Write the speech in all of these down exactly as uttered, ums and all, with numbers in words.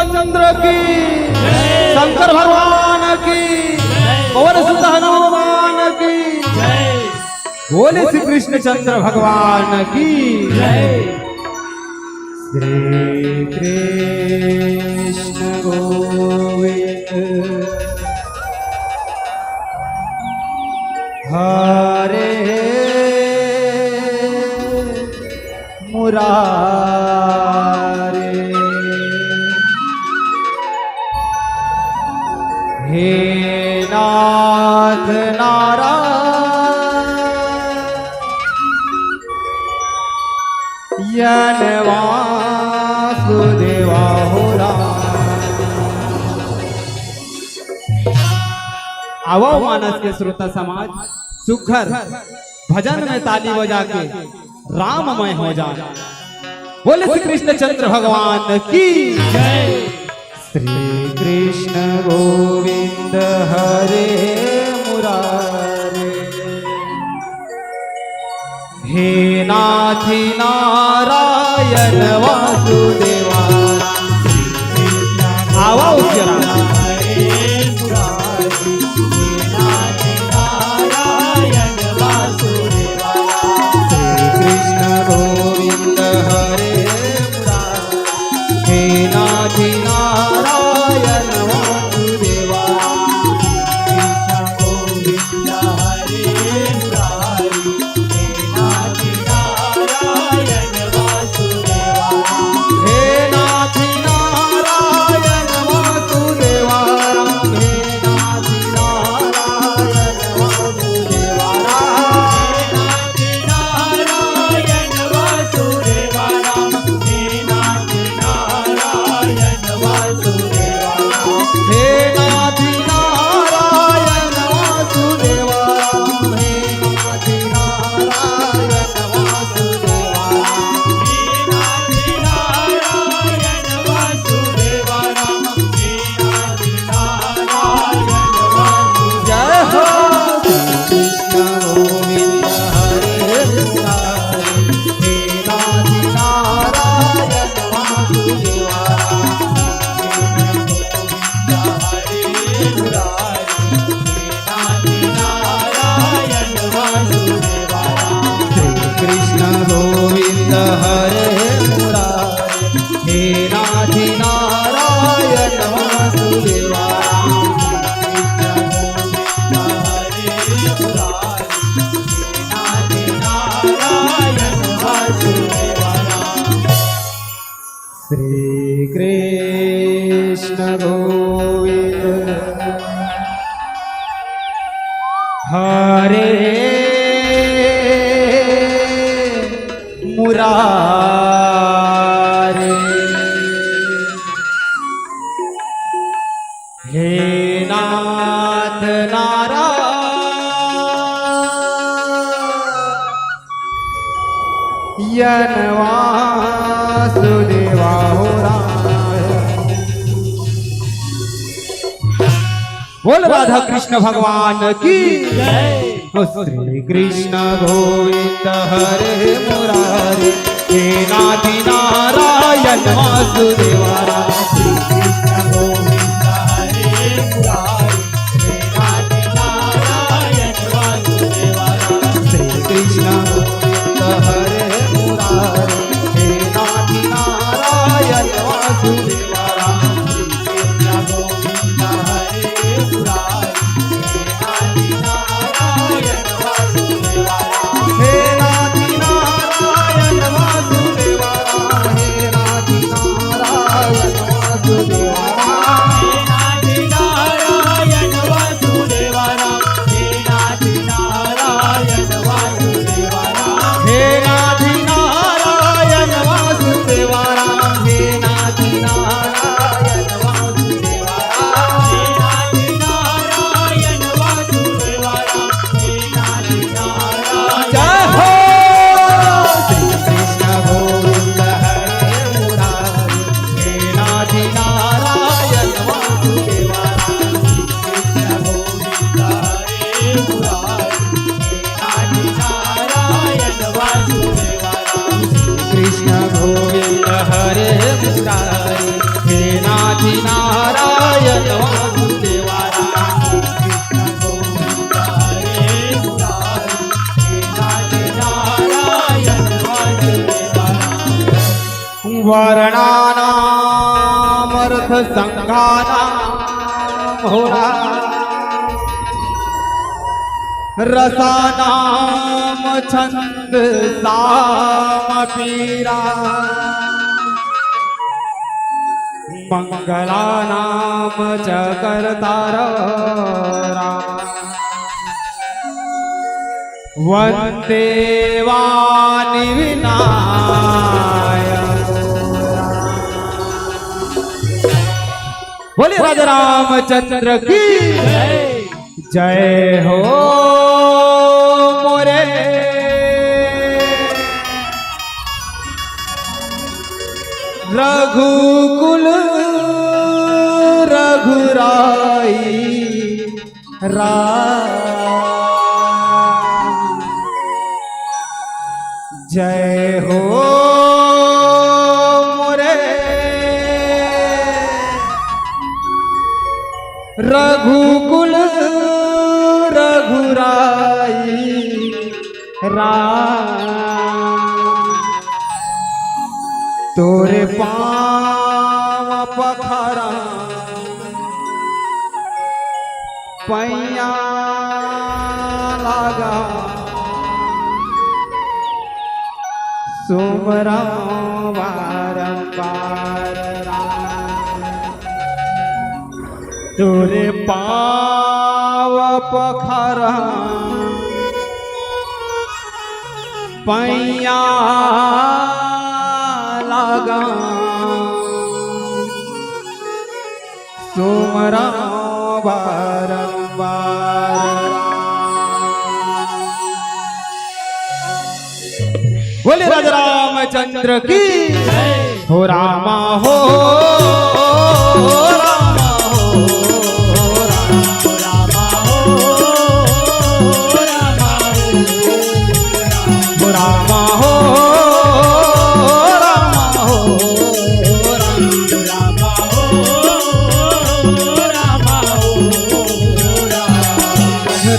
चंद्र की, शंकर भगवान की, पवन सुत हनुमान की, बोले श्री कृष्ण चंद्र भगवान की। श्री कृष्ण गोविंद हरे मुरारे। हे नाथ नारायण वासुदेवा हो राम। आवव मानस के श्रोता समाज, सुघर भजन में ताली बजा के राममय हो जान। बोले श्री कृष्ण चंद्र भगवान की जय। श्री कृष्ण गोविंद हरे मुरारे। हे नाथ नारायण वासुदेवा। आवा उच्चारण। श्री कृष्ण गोविंद हरे मुरारे। हे नाथ नारायण वासुदेवा। कृष्ण गोविंद हरे मुरारी। हे नाथ नारायण वासुदेवा। हे नाथ नारायण वासुदेवा। हे नाथ नारायण वासुदेवा। हे नाथ नारायण वासुदेवा। हे नाथ नारायण वासुदेवा। हे नाथ नारायण वासुदेवा। हे नाथ नारायण वासुदेवा। हे नाथ नारायण वासुदेवा। हे नाथ नारायण वासुदेवा। जय हो। कृष्ण गोविंद हरे मुरारी। हे नाथ नारायण वासुदेवा। हरे मुरारी। हे नाथ नारायण वासुदेवा। श्री कृष्ण गोविंद हरे मुरारी। हे नाथ नारायण वासुदेवा। कृष्ण गोविंद हरे मुरारी। श्री कृष्ण गोविंद हरे मुरारे। हे नाथ नारायण वासुदेवा हो राम। बोल राधा कृष्ण भगवान की जय। श्री कृष्ण गोविंद हरे मुरारी। हे नाथ नारायण वासुदेवा। श्री कृष्ण गोविंद हरे मुरारी। हे नाथ नारायण वासुदेवा। श्री कृष्ण गोविंद हरे मुरारी। हे नाथ नारायण वासुदेवा। श्री कृष्ण गोविंद हरे मुरारी। हे नाथ नारायण वासुदेवा। हे नाथ नारायण वासुदेवा। हे नाथ नारायण वर्णानामर्थसङ्घानां होरा रसानां छन्दसामपि रा मङ्गलानां च कर्ता रा वन्दे वाणि विनाय। बोलिए राजा रामचंद्र की जय हो। मोरे रघुकुल रघुराई राम। जय हो मोरे रघुकुल रघुराई राम। तोरे पाँव पखारा पैया लागा सुमरंव बारंबार राम। तोरे पाँव पखारा पैया लागा सुमरंव बारंबार। बोले राजा रामचंद्र की हो रामा हो, रामा हो, रामा हो, रामा हो, रामा हो। हो रामा हो, रामा हो, रामा हो, रामा हो, राम।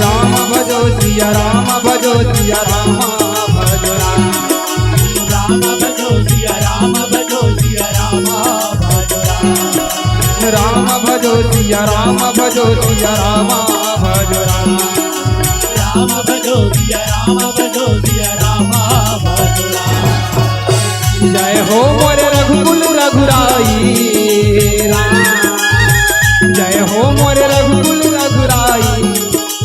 राम भजो सिया राम भजो सिया राम भजो राम। राम भजो सिया राम भजो सिया राम भजो राम। राम भजो सिया राम भजो सिया राम भजो राम। राम भजो सिया राम भजो सिया राम भजो राम। जय हो मोरे रघुकुल रघुराई राम। जय हो मोरे रघुकुल रघुराई।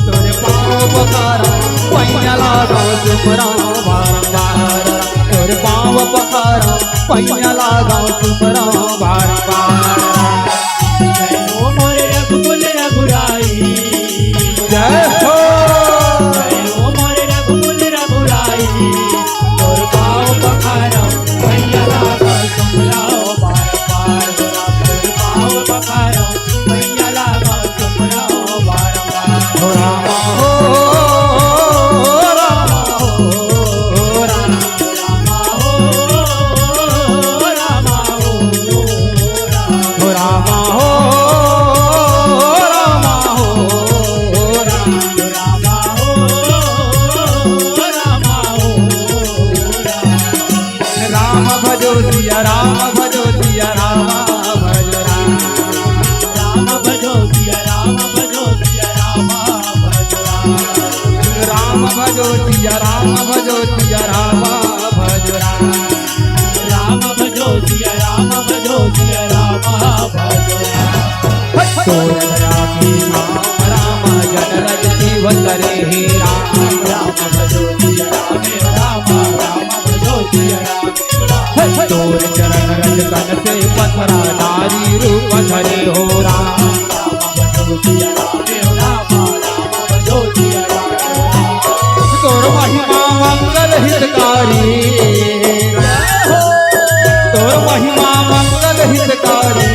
तोरे पाँव पखारा पैया लागो सुमरंव बारंबार। तोरे पाँव पखारा पैया लागो सुमरंव बारंबार। जय हो मोरे रघुकुल रघुराई। जय हो। जय हो मोरे रघुकुल रघुराई। तोर पाँव पखारा पैया लागो सुमरंव बारंबार। तोर पाँव पखारा पैया लागो सुमरंव बारंबार। हो रामा हो, रामा हो, रामा। रामा हो, रामा हो, रामा। हो रामा हो, रामा हो, रामा। रामा हो, रामा हो, रामा। राम भजो सिया राम भजो सिया राम भजो राम। राम भजो सिया राम भजो सिया राम भजो राम। राम भजो सिया राम भजो सिया राम भजो राम। राम भजो सिया राम भजो सिया राम भजो राम। तोर दया की नाम राम जन रज जीव करे हे राम। राम भजो सिया राम राम राम भजो सिया राम। तोर चरण रज तन से पथरा नारी रूप धरे हो राम। तोर महिमा मंगल हितकारी। तोर महिमा मंगल हितकारी।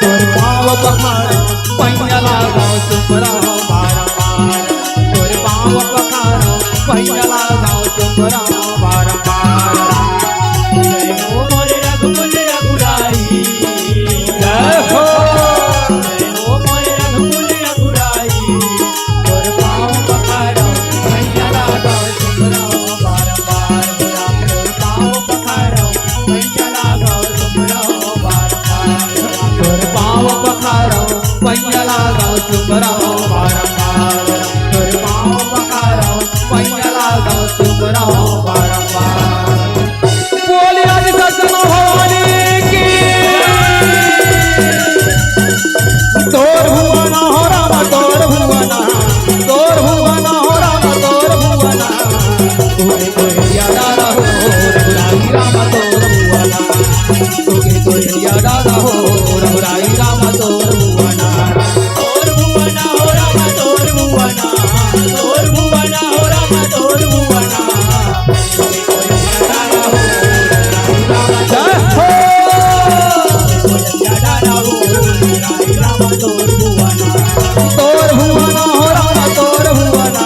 तोर पाँव पखारा पैया लागो सुमरंव बारंबार। तोर पाँव पखारा पैया लागो सुमरंव बारंबार। जय हो मोरे रघुकुल रघुराई। जय हो। जय हो मोरे रघुकुल रघुराई। तोर पाँव पखारा पैया लागो सुमरंव बारंबार। तोर पाँव पखारा पैया लागो सुमरहूं बारंबार, तोर पाँव पखारहूं, पैया लागहूं, सुमरहूं बारंबार। बोलिए आदि शक्ति माँ भवानी की। तोर भुवन हो राम, तोर भुवन, तोर भुवन हो राम, तोर भुवन। कोई कोई याद आ रहा हो, रघुराई राम तोर भुवन। कोई कोई याद आ रहा हो, रघुराई राम तोर भुवन। तोर भुवन हो राम, तोर भुवन, तोर भुवन हो राम, तोर भुवन। जय हो। तोर भुवन हो राम, तोर भुवन,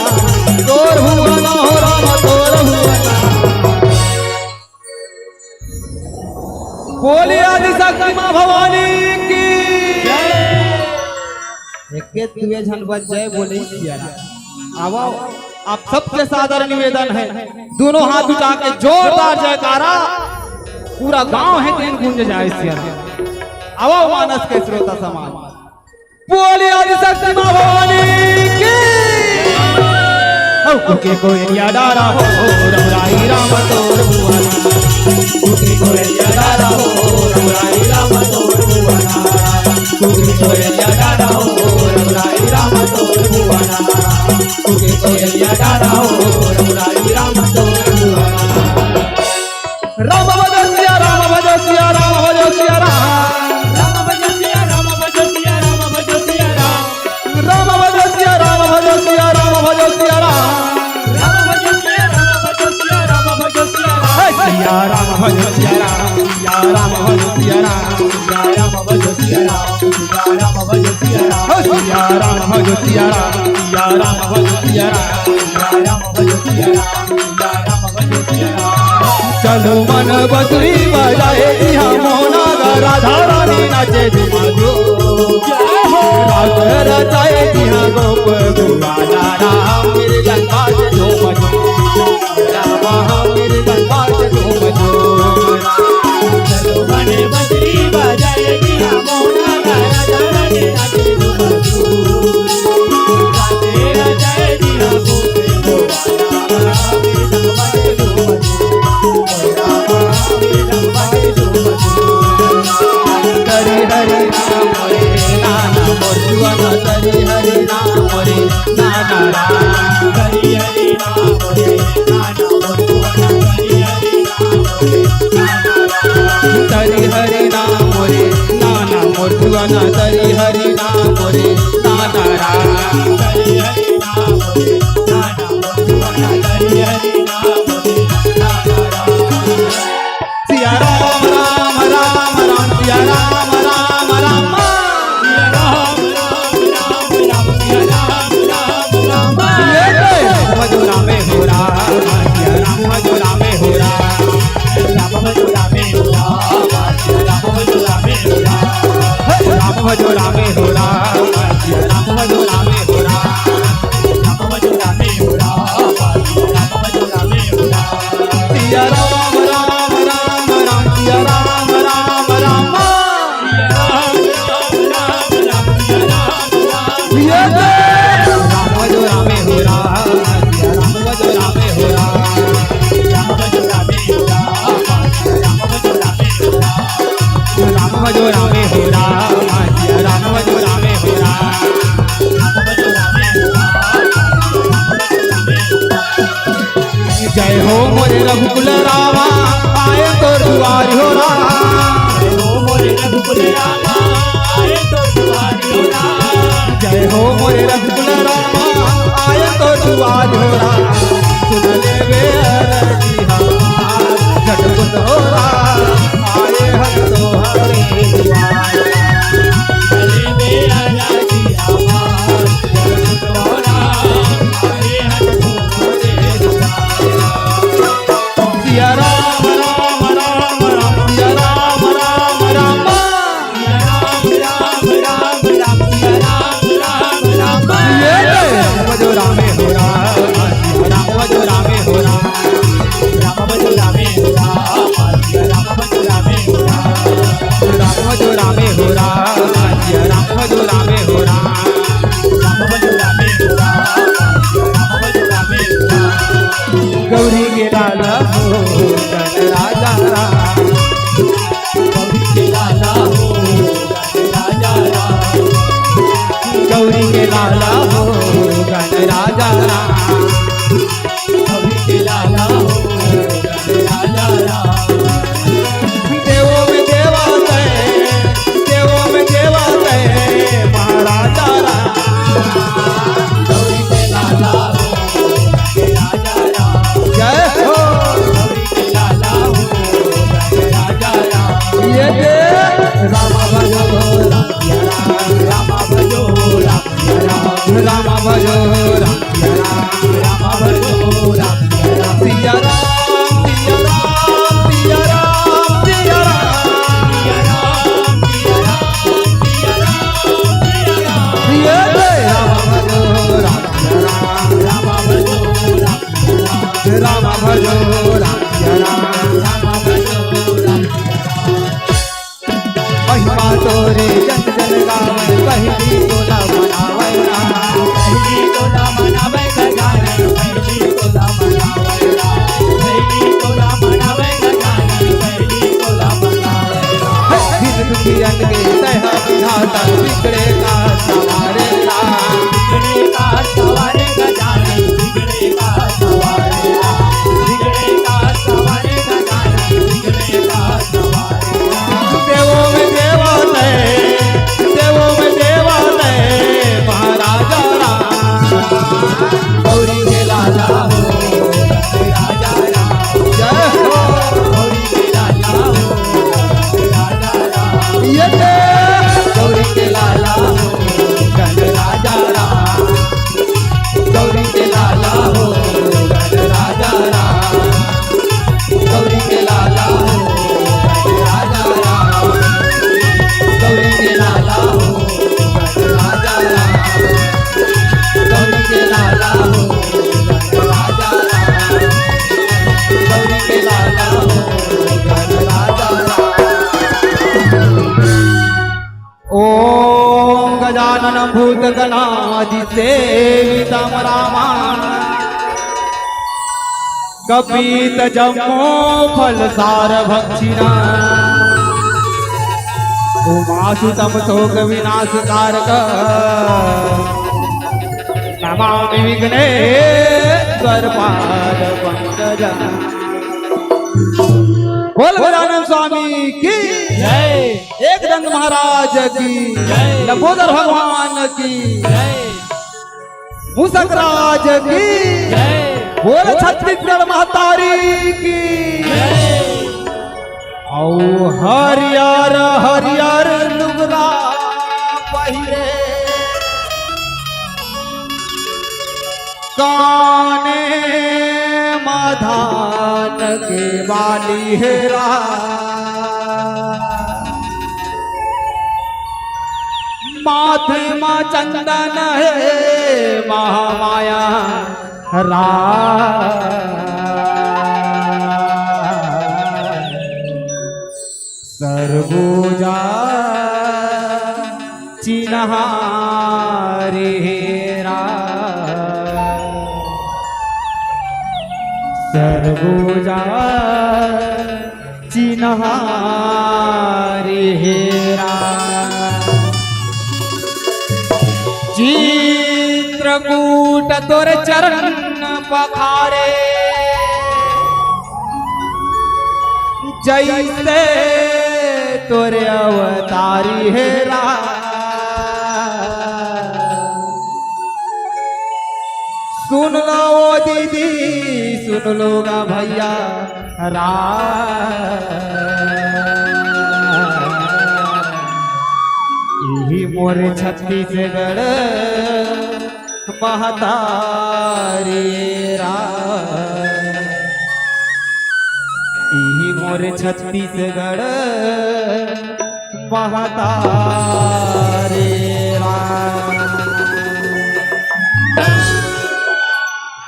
तोर भुवन हो राम, तोर भुवन। बोलिए आदि शक्ति माँ भवानी की। एके दुए झन बस जय बोले सिया राम। आवो, आप सबसे सादर निवेदन है, दोनों हाथ उठा के जोरदार जयकारा, पूरा गांव है तेन गूंज जाए सिया राम। आवो मानस के श्रोता समाज, बोलिए आदि शक्ति माँ भवानी की। ओ, कुके कोयलिया डारा हो, रघुराई राम तोर भुवना। कुके कोयलिया डारा हो, रघुराई राम तोर भुवना। कुके कोयलिया डारा हो, रघुराई राम तोर भुवना। कुके कोयलिया डारा हो, रघुराई राम तोर भुवना। राम भजो सिया राम, भजो सिया राम, भजो सिया राम। राम भजो सिया राम, भजो सिया राम, भजो सिया राम। राम भजो सिया राम, भजो सिया राम, भजो सिया राम। राम भजो सिया राम, भजो सिया राम, भजो सिया राम। हे सिया राम भजो सिया राम, सिया राम भजो सिया राम, सिया राम भजो सिया राम, सिया राम भजो सिया राम। हे सिया राम भजो सिया राम, सिया राम भजो सिया राम, सिया राम भजो सिया राम, सिया राम भजो सिया राम। चलो मन बसुरी बजाए जिहां मोहना गा राधा रानी नाचे झूमा झूम। जय हो। रास रचाए जिहां गोप गुआला राम मिर्गन बाज झूम झूम। राम मिर्गन बाज झूम झूम। चलो मन बसुरी बजाए जिहां मोहना गा राधा रानी नाचे झूमा झूम। राधे राधे जिहां गोप हरि हरि नाम रे नाना मोर जुआना, हरि हरि नाम रे नाना राम। हरि हरि नाम रे नाना मोर जुआना, हरि हरि नाम रे नाना राम। हरि हरि नाम रे नाना मोर जुआना, हरि हरि नाम रे नाना राम। हरि हरि नाम रे नाना मोर जुआना, हरि हरि नाम रे नाना राम। सिया राम राम राम राम, सिया राम राम राम। सिया राम राम राम राम, सिया राम राम राम राम। ये तो राम भजो रामे हो राम, सिया राम भजो रामे हो राम। राम भजो रामे हो राम, सिया राम भजो रामे हो राम। राम भजो रामे हो राम, सिया राम भजो रामे हो राम। राम भजो रामे हो राम, सिया राम भजो रामे हो राम। सिया राम राम राम राम, सिया राम राम राम। सिया राम राम राम राम, सिया राम राम राम। ये तो राम भजो रामे हो राम, सिया राम भजो रामे हो राम। राम भजो रामे हो राम, सिया राम भजो रामे हो राम। राम भजो रामे हो राम, सिया राम भजो रामे हो राम। राम भजो रामे हो राम, सिया राम भजो रामे हो राम। जय हो मोरे रघुकुल रामा, आए तोर दुआरी हो राम। जय हो मोरे रघुकुल रामा, आए तोर दुआरी हो राम। जय हो मोरे रघुकुल रामा, आए तोर दुआरी हो राम। सुन लेबे अरजी हमार, झटकुन हो राम, आए हन तोहरे दुआर। सुन लेबे अरजी हमार, झटकुन हो राम, आए हन तोहरे दुआर। सिया राम राम राम राम, सिया राम राम राम। सिया राम राम राम राम, सिया राम राम राम। ये ले। राम भजो रामे हो राम, सिया राम भजो रामे हो राम। राम भजो रामे हो राम, सिया राम भजो रामे हो राम। राम भजो रामे हो राम, सिया राम भजो रामे हो राम। लाला हो गणराजा राम, गौरी के लाला हो गणराजा राम। देवों में देवा तैं, देवों में देवा तैं महाराजा राम। गौरी के लाला हो गणराजा राम। जय हो। गौरी के लाला हो गणराजा राम। ये दे। राम भजो राम, राम भजो राम, राम भजो राम, राम भजो राम, सिया राम, सिया राम, सिया राम, सिया राम। ये दे। राम भजो राम, राम भजो राम, राम भजो राम, राम भजो राम। महिमा तोरे जन जन गावै, पहिली तोला मनावै राम। पहिली तोला मनावै गजानन, पहिली तोला मनावै राम। पहिली तोला मनावै गजानन, पहिली तोला मनावै राम। हे दिन दुखियन के तैं हा विधाता, बिगड़े काज संवारे राम। बिगड़े काज संवारे गजानन, बिगड़े काज संवारे राम। बिगड़े काज संवारे गजानन, बिगड़े काज संवारे राम। देवों में देवा तैं, देवों में देवा तैं महाराजा राम। गौरी के लाला हो राजा राम। जय हो। गौरी के लाला हो राजा राम। ये दे। गौरी के लाला हो गणराजा राम। गौरी के लाला हो गणराजा राम। गौरी के लाला हो गणराजा राम। गौरी के लाला हो गणराजा राम। गौरी के लाला हो गणराजा राम। गौरी के लाला हो गणराजा राम। ॐ गजाननं भूतगणादिसेवितं रामां कपितजम्बूफलसारभक्षिणम्। उमासुतं शोकविनाशकारकं नमामि विघ्नेश्वरपादपङ्कजम्। बोल गजानन स्वामी की जय। एकदंत महाराज की जय। लंबोदर भगवान की जय। मूसक राज की जय। बोल छत्तीसगढ़ महतारी की जय। अउ हरियर हरियर लुगरा पहिरे काने म धान के बाली हे राम। माथे म चंदन हे महामाया राम। सरगुजा चिन्हारी हे राम। सरगुजा चिन्हारी हे राम। चित्रकूट तोर चरण पखारे, जैसे तोर अवतारी हे राम। सुन लो ओ दीदी, सुन लो गा भैया राम। इही मोर छत्तीसगढ़ महतारी राम। इही मोर छत्तीसगढ़ महतारी राम।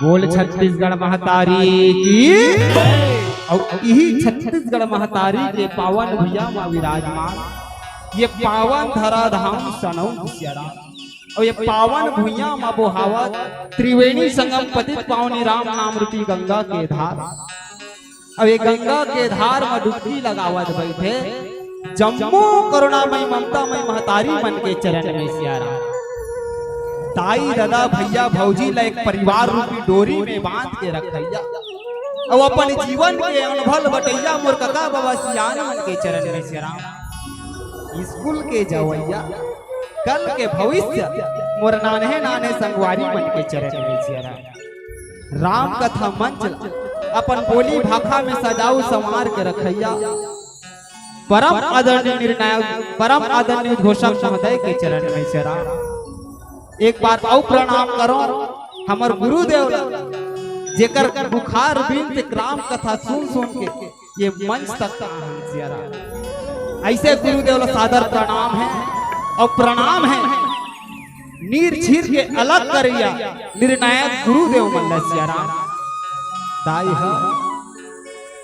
बोल छत्तीसगढ़ महतारी की। अउ इही छत्तीसगढ़ महतारी के पावन भुइयां म विराजमान ये पावन धरा धाम सनऊ सियारा। अउ ये पावन भुइयां म बोहावत त्रिवेणी संगम पतित पावनी राम नाम रूपी गंगा के धार। अउ ये गंगा के धार म डुबकी लगावत बइठे जम्मो करुणामयी ममतामयी महतारी मन के चरण में सियारा। ताई, ददा, भैया, भौजी ला एक परिवार रूपी डोरी में बांध के रखइया, अउ अपन जीवन के अनुभव बटइया मोर कका बाबा सियान मन के चरण में सियाराम। स्कूल के जवइया, कल के भविष्य मोर नान्हे नान्हे संगवारी मन के चरण में सियाराम। राम कथा मंच ला अपन बोली भाखा में सजाऊ संवार के रखइया परम आदरणीय निर्णायक, परम आदरणीय उद्घोषक महोदय के चरण में सियाराम। एक बार अउ प्रणाम करो हमर गुरुदेव ला, जेकर मुखारबिंद से राम कथा सुन सुन के ये मंच तक आए हन सियाराम। अइसे गुरुदेव ला सादर प्रणाम हे अउ प्रणाम हे नीर झीर के अलग करइया निर्णायक गुरुदेव मन ला सियाराम। दाई ह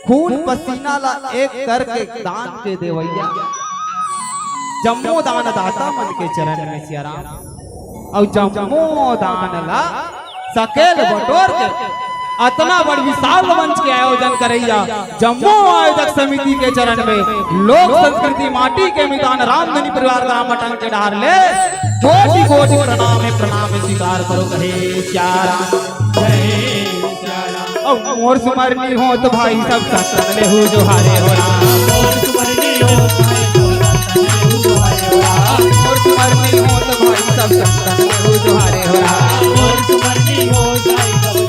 खून पसीना ला एक करके दान के देवइया, जम्मो दानदाता मन के चरण में सियाराम। अउ जम्मो दान ला सकेल बटोर के अतना बड़ विशाल मंच के आयोजन करइया जम्मो आयोजक समिति के चरण में लोक संस्कृति माटी के मितान रामधनी परिवार ग्राम मटन के डहार ले कोटि कोटि प्रणाम हे, प्रणाम हे, स्वीकार करो कहे सियाराम। जय सियाराम। अउ मोर सुमरनी होत भाई सब संतन लेहू जोहारे हो राम। मोर सुमरनी होत भाई सब संतन लेहू जोहारे हो राम। मोर सुमरनी होत भाई सब संतन लेहू जोहारे हो राम। मोर सुमरनी होत भाई सब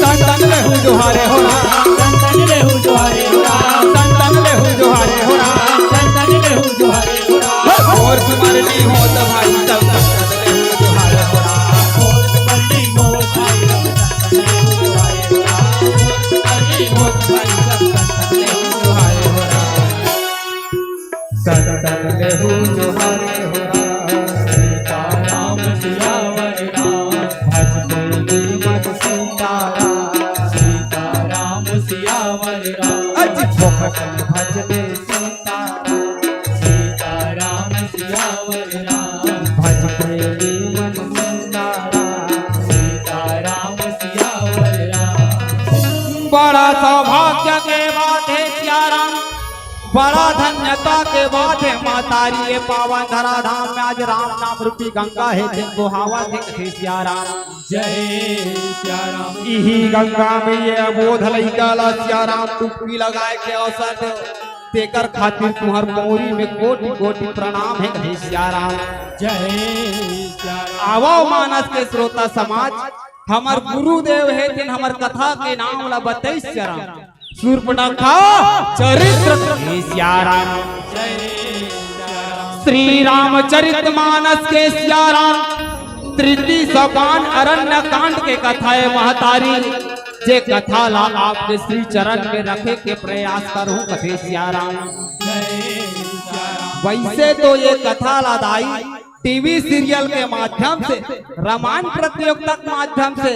संतन लेहू जोहारे हो राम। संतन लेहू जोहारे हो राम। संतन लेहू जोहारे हो राम। संतन लेहू जोहारे हो राम। संतन लेहू जोहारे हो राम। मोर सुमरनी होत भाई सब संतन लेहू जोहारे हो राम। मोर सुमरनी होत भाई सब संतन लेहू जोहारे हो राम। मोर सुमरनी होत भाई सब संतन लेहू जोहारे हो राम। संतन लेहू जोहारे हो राम। सीताराम सियावर राम। भज प्रेमी मन सीताराम। सीताराम सियावर राम। अज फोकट भज दे सीताराम। सीताराम सियावर राम। भज प्रेमी मन सीताराम। सीताराम सियावर राम। बड़ा सौभाग्य के बात हे सियाराम, बड़ा धन्यता के बात हे महतारी, ये पावन धराधाम में आज राम नाम रूपी गंगा हे, तेन बोहावत हे कथे सियाराम। जय सियाराम। इही गंगा में ये अबोध लइका ला सियाराम डुबकी लगाए के अवसर दे, तेकर खातिर तुंहर पौरी में कोटि कोटि प्रणाम हे कथे सियाराम। जय सियाराम। आवव मानस के श्रोता समाज, हमर गुरुदेव हे तेन हमर कथा के नाम ला बतइस सियाराम। सूर्पनखा चरित्र हे सियाराम। श्री रामचरित मानस के सियाराम, तृतीय सोपान अरण्य कांड के कथा हे महतारी, जे कथा ला आपके श्री चरण में रखे के प्रयास करहूं कथे सियाराम। वइसे तो ये कथा ला दाई टीवी सीरियल के माध्यम से, रामायण प्रतियोगिता के माध्यम से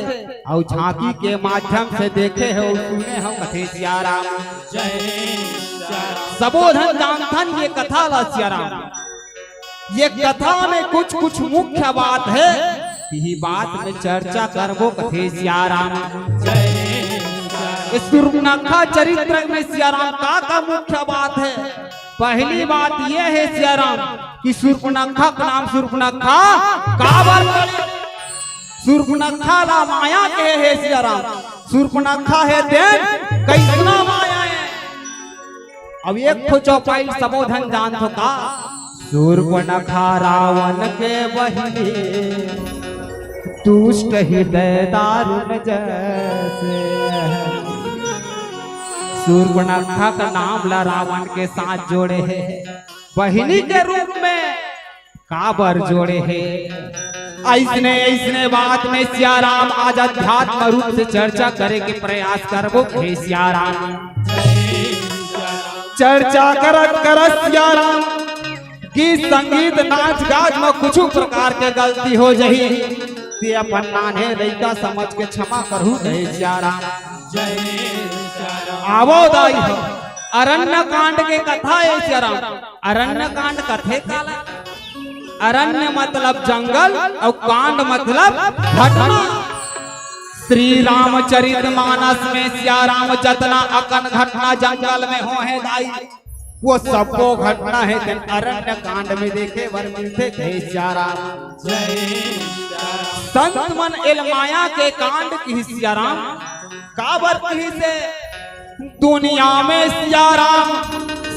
अउ झांकी के माध्यम से देखे हव, सुने हव कथे सियाराम। जय सियाराम। सबो झन जानथन ये कथा ला सियाराम। ये कथा में कुछ कुछ मुख्य बात हे, इही बात में चर्चा करबो कथे सियाराम। जय सियाराम। ये सूर्पनखा चरित्र में सियाराम का का मुख्य बात हे? पहली बात ये हे सियाराम कि सूर्पनखा के नाम सूर्पनखा काबर पड़े? सूर्पनखा ला माया के हे सियाराम, सूर्पनखा हे तेन कइसना माया हे? अब एक ठो चौपाई सबो झन जानथो का? सूर्पनखा रावण के बहिनी, दुष्ट हृदय दारुण जैसे। सूर्पनखा का नाम ला रावण के साथ जोड़े हे, बहिनी के रूप में काबर जोड़े हे। अइसने अइसने बात में सियाराम आज अध्यात्म रूप से चर्चा करे के प्रयास करबो हे सियाराम। चर्चा करत करत सियाराम गीत संगीत नाच गाच में कुछ प्रकार के गलती हो जही, ते अपन नान्हे लइका समझ के क्षमा करहू कहे सियाराम। जय सियाराम। आवो दाई हो, अरण्य कांड के कथा हे सियाराम। अरण्य कांड कथे काला? अरण्य मतलब जंगल अउ कांड मतलब घटना। श्री रामचरित मानस में सियाराम जतना अकन घटना जंगल में हो हे दाई, वो सब्बो घटना हे तेन अरण्य कांड में देखे बर मिलथे, कहे सियाराम। जय सियाराम। संत मन एल माया के कांड किहिस सियाराम। काबर किहिस हे? दुनिया में सियाराम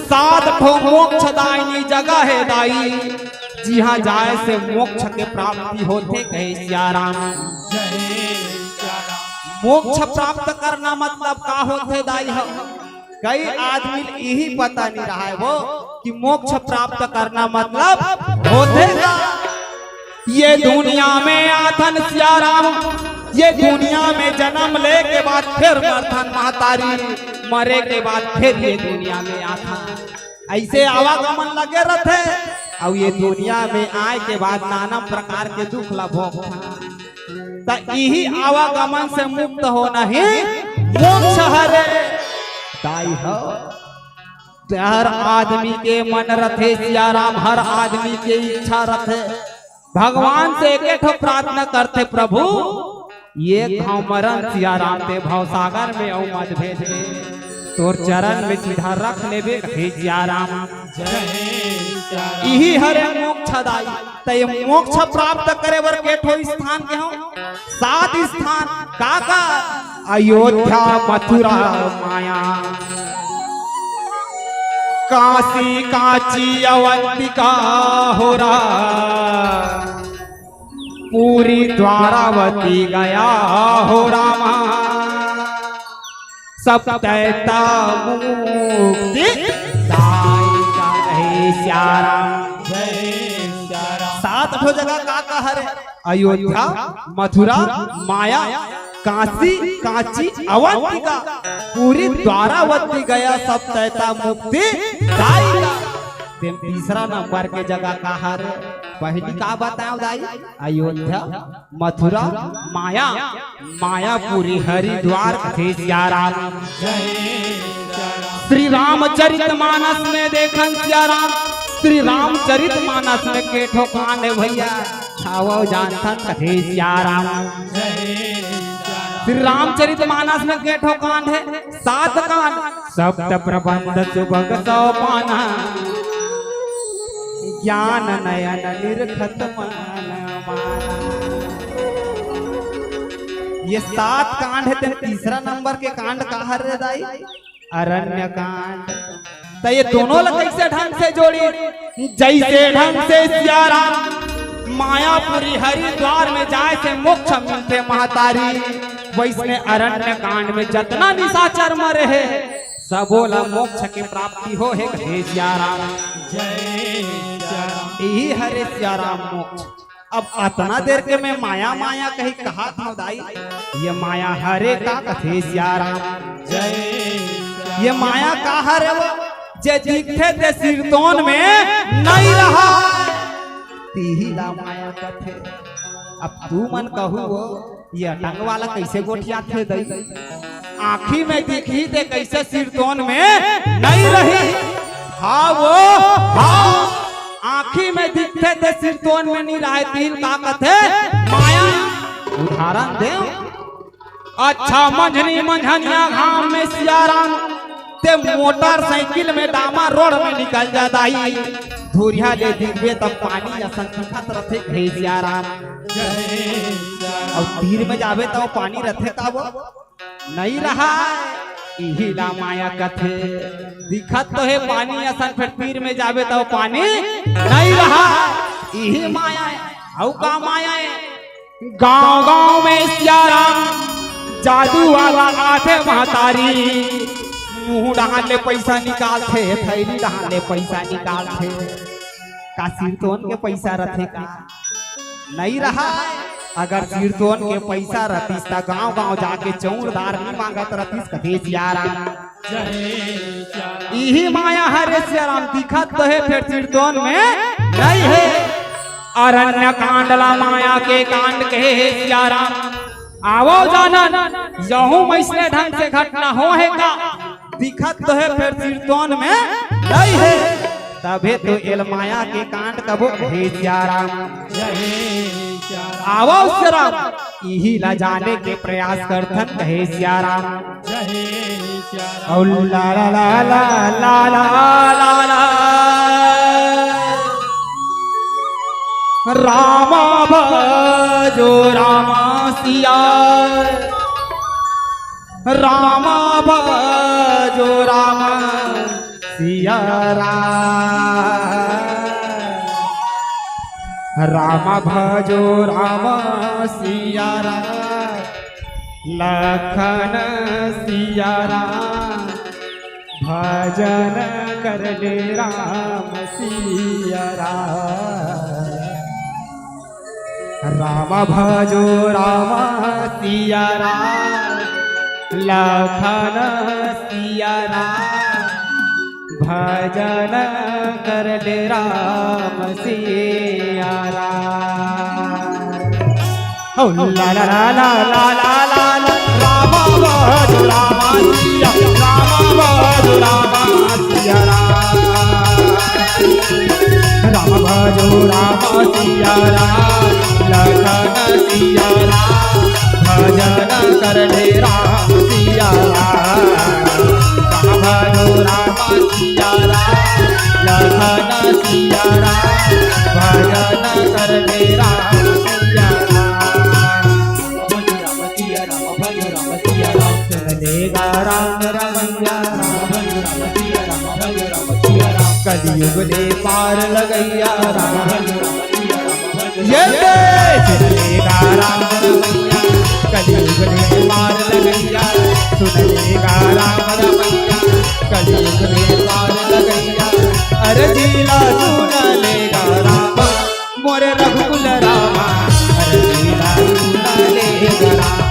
सात ठो मोक्षदायिनी जगह हे दाई, जिहां जाए से मोक्ष के प्राप्ति होथे, कहे सियाराम। जय सियाराम। मोक्ष प्राप्त करना मतलब का होथे दाई हो? कई आदमी ल इही पता नहीं रहा है वो कि मोक्ष प्राप्त करना मतलब होथे का। ये दुनिया में आथन सियाराम, ये दुनिया में जन्म ले के बाद फिर मरथन महतारी, मरे के बाद फिर ये दुनिया में आथन। ऐसे आवागमन लगे रथे। अउ ये दुनिया में आए के बाद नाना प्रकार के दुख ला भोगथन। त इही आवागमन से मुक्त होना ही मोक्ष हरे। दाई हो, त हर आदमी के मन रथे सियाराम, हर आदमी के इच्छा रथे। भगवान से एके ठो प्रार्थना करथे, प्रभु, ये घाव मरन सियाराम ते भवसागर में अउ मत भेज दे, तोर चरण में सीधा रख लेबे, हे सियाराम। जय सियाराम। इही हरे मोक्ष दाई। त ये मोक्ष प्राप्त करे बर के ठो स्थान के हो? सात स्थान। का का? अयोध्या, मथुरा, माया, काशी, कांची, अवंतिका हो रा, पूरी, द्वारावती, गया हो रामा, सब तैता मुक्ति दायिका, हे सियाराम। जय सियाराम। सात ठो जगह का का हरे? अयोध्या, मथुरा, माया, काशी, कांची, अवंतिका, पूरी, द्वारावती, गया, सब तैता मुक्ति दायिका। तेम तीसरा नंबर के जगह का हरे? पहली का बताओ दाई? अयोध्या, मथुरा, माया, मायापुरी, हरिद्वार, कथे सियाराम। श्री रामचरित मानस में देखन सियाराम, श्री रामचरित मानस में के ठो कांड हे भैया, छावो जानथन, कथे सियाराम। श्री रामचरित मानस में के ठो कांड हे? सात कांड। सप्त प्रबंध सुभग सोपाना, ज्ञान नयन निरखत मन माना। ये सात कांड हे, तेन तीसरा नंबर के कांड का हरे दाई? अरण्य कांड। त ये दोनों ला कैसे ढंग से जोड़ी? जैसे ढंग से सियाराम मायापुरी हरिद्वार में जाए से मोक्ष मिलथे महतारी, वैसने अरण्य कांड में जतना निशाचर मरे हे, सबो ला मोक्ष के प्राप्ति हो हे, कहे सियाराम। जय सियाराम। यही हरे सियाराम मोक्ष। अब अतना देर के मैं माया माया कही कहात हंव दाई, ये माया हरे का, कथे सियाराम। जय सियाराम। ये माया का हरे वो, जे दिखथे ते सिरतोन में नइ रहा, तिही ला माया कथे। अब तुमन कहू वो, ये अटंग वाला कैसे गोठियाथे दई? आँखी में दिखही ते कैसे सिरतोन में नइ रही? हाँ वो, हाँ। आँखी में दिखथे ते सिरतोन में नइ रहय, तिही ल का कथे? माया। उदाहरण देंव। अच्छा मंझनी मंझनिया घाम में सियाराम, ते मोटरसाइकिल में डामर रोड में निकल जा दाई, धुरिहा ले दिखबे त पानी असन दिखत रथे, कहे सियाराम। अउ तीर में जाबे त पानी रथे का वो? नइ रहा। इही ला माया कथे। दिखत तो हे पानी असन, फेर तीर में जाबे त पानी नइ रहा। इही माया हे। अउ का माया हे? गांव गांव में सियाराम जादू वाला आथे महतारी, मुंह डहान ले पैसा निकालथे, थैली डहान ले पैसा निकालथे। का सिरतोन के पैसा रथे का? नइ रहा। अगर सिरतोन के पैसा रतिस त गांव गांव जाके चौरदार नइ मांगत रतिस, कथे सियाराम। इही माया हरे सियाराम, दिखत तो हे फेर सिरतोन में नइ हे। अरण्य कांड ला माया के कांड कहे हे सियाराम। आवव जानन, यहू म अइसने ढंग से घटना होहे का? दिखत तो हे फेर सिरतोन में नइ हे। तभे तो एला माया के कांड कबो हे सियाराम। जय हे सियाराम। आवव सियाराम, इही ला जाने के प्रयास करथन, हे सियाराम। जय हे सियाराम। अउ ला ला ला ला ला ला ला ला। रामा भजो रामा सिया, रामा भजो रामा सिया राम। रामा भजो रामा सिया राम। लखन सिया राम। भजन कर ले राम सिया राम। राम भजो राम सिया राम। लखन सिया राम। भजन कर ले राम सिया राम। हो ला ला ला ला ला ला ला ला। राम भजो राम सिया, राम भजो राम सिया राम। राम भजो राम सिया राम, लखन सिया राम, भजन कर ले राम सिया राम। राम भजो राम सिया राम, लखन सिया राम, भजन कर ले राम सिया राम। सुनलेगा राम रमैया, कलयुग ले पार लगैया राम। ये सुनलेगा राम रमैया, कलयुग ले पार लगैया। सुनलेगा राम रमैया, कलयुग ले पार लगैया। अरे दिला सुनलेगा राम, मोरे रघुकुल रामा, अरे दिला सुनलेगा राम,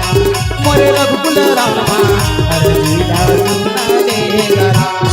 मोरे रघुकुल रामा, अरे दिला सुनलेगा राम।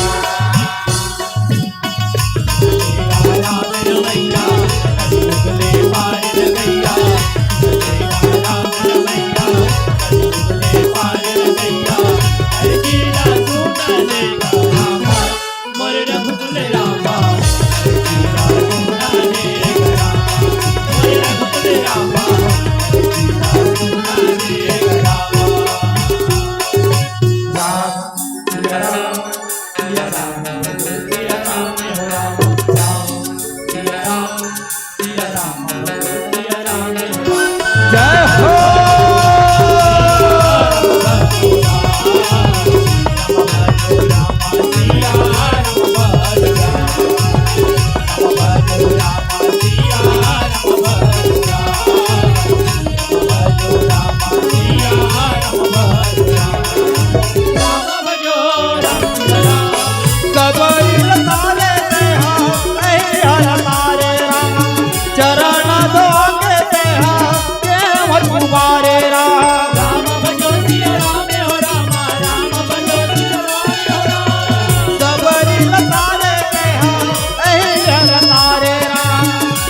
जय हो। सबरी तारे तेहा, ऐ हर तारे राम, चरण धोके तेहा, केवल कुमारे राम। सबरी तारे तेहा, ऐ हर तारे राम,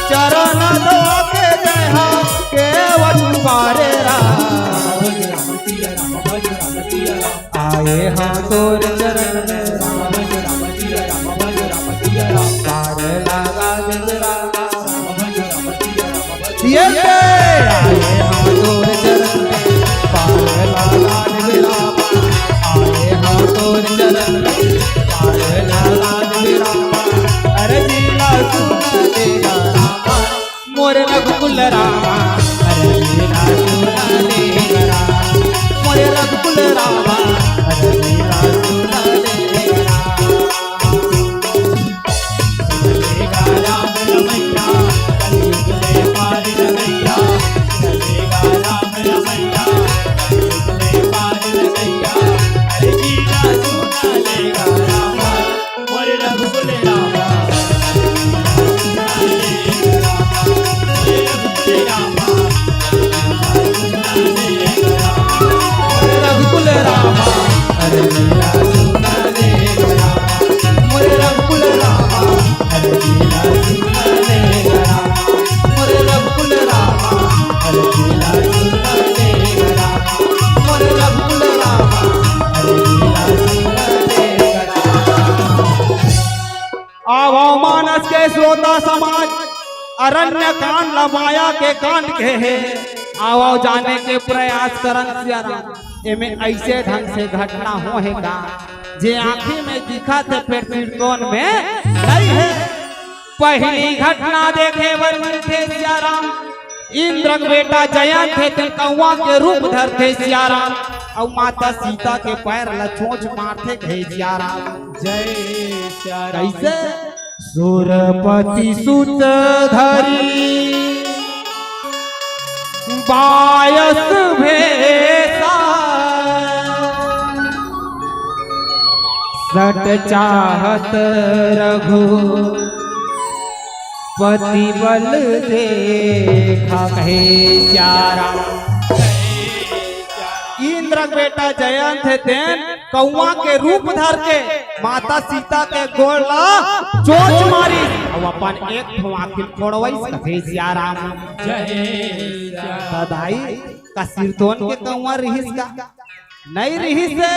चरण धोके तेहा, केवल कुमारे राम। आए हाँ तोर चरण में राम, पार लगा दे राम। ये आए हाँ तोर चरण में पार लगा दे राम। आए हाँ तोर चरण में पार लगा दे राम। अरे दिला सुन ले राम। मोरे रघुकुल रामा, अरे लीला सुना ले राम। मोरे रघुकुल रामा, अरे लीला सुना ले राम। सुनलेगा राम रमैया, कलयुग ले पार लगैया। सुनलेगा राम रमैया, कलयुग ले पार लगैया। अरे लीला सुना लेगा रामा। मोरे रघुकुल रामा, मोरे रघुकुल रामा, अरण्य कांड ला माया के कांड कहे हे। आवव जाने के प्रयास करन सियाराम, एमे अइसे ढंग से घटना होहे का, जे आँखी में दिखत हे, फेर सिरतोन में नइ हे। पहिली घटना देखे बर मिलथे सियाराम। इंद्र के बेटा जयंत हे, तेन कौवा के रूप धरथे सियाराम, अउ माता सीता के पैर ला चोंच मारथे कहे सियाराम। जय सियाराम। कइसे? सुरपति सुत धरि बायस भेसा, सट चाहत रघुपति बल देखा कहे सियाराम। इंद्र के बेटा जयंत हे, तेन कौवा के रूप धर के माता सीता के गोड़ ला चोंच मारिस, अउ अपन एक ठो आँखी फोड़वइस कहे सियाराम। जय सियाराम। त दाई, का सिरतोन के कौवा रिहिस का? नइ रिहिस हे।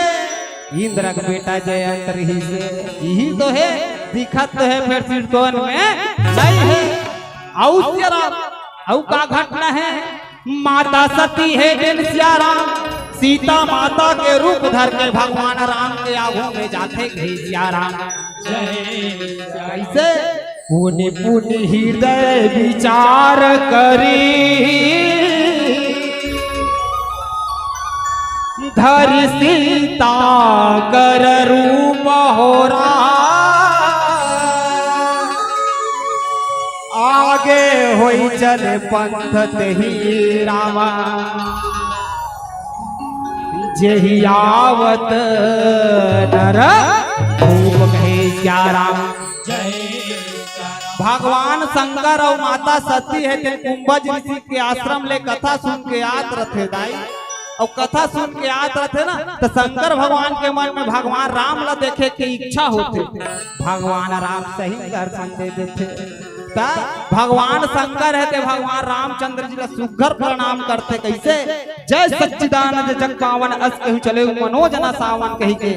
इंद्र के बेटा जयंत रिहिस हे। इही तो हे, दिखत तो हे, फेर सिरतोन में नइ हे। अउ सियाराम, अउ का घटना हे? माता सती हे तेन सियाराम, सीता माता के रूप धर के भगवान राम के आगू में जाथे कहे सियाराम। जय सियाराम। कइसे? पुनि पुनि हृदय विचार करी, धरि सीता कर रूप हो राम। आगे होई चले पंथ तेहि रामा, जेहि आवत नर भूप कहे सियाराम। जय सियाराम। भगवान शंकर अउ माता सती हे, तेन कुंभज ऋषि के आश्रम ले कथा सुन के आत रथे दाई। अउ कथा सुन के आत रथे ना, त शंकर भगवान के मन में भगवान राम ला देखे के इच्छा होथे। भगवान राम सही दर्शन दे देथे। त भगवान शंकर हे, ते भगवान रामचंद्र जी ला सुग्घर प्रणाम करथे। कइसे? जय सच्चिदानंद जग पावन, अस केहू चले मनोज न सावन कहि के।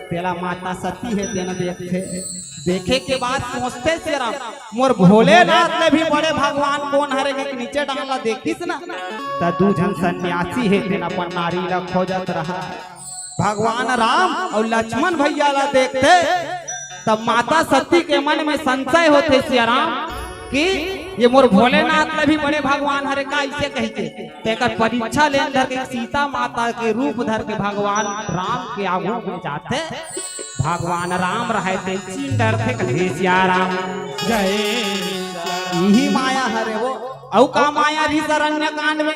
तेला माता सती हे, तेन देखथे। देखे के बाद सोचथे सियाराम, मोर भोलेनाथ ले भी बड़े भगवान कोन हरे के नीचे डांग ला देखिस ना, त दू झन सन्यासी हे, तेन अपन नारी ला खोजत रहा। भगवान राम अउ लक्ष्मण भैया ला देखथे, तब माता सती के मन में संशय होथे सियाराम कि ये मोर भोलेनाथ ले भी बड़े भगवान हरे का, अइसे कहि के। तेकर परीक्षा लेन धर के सीता माता के रूप धर के भगवान राम के आगू में जाथे। भगवान राम रहय ते चिन डरथे कहे सियाराम। जय। इही माया हरे वो। अउ का माया रिहिस अरण्य कांड में?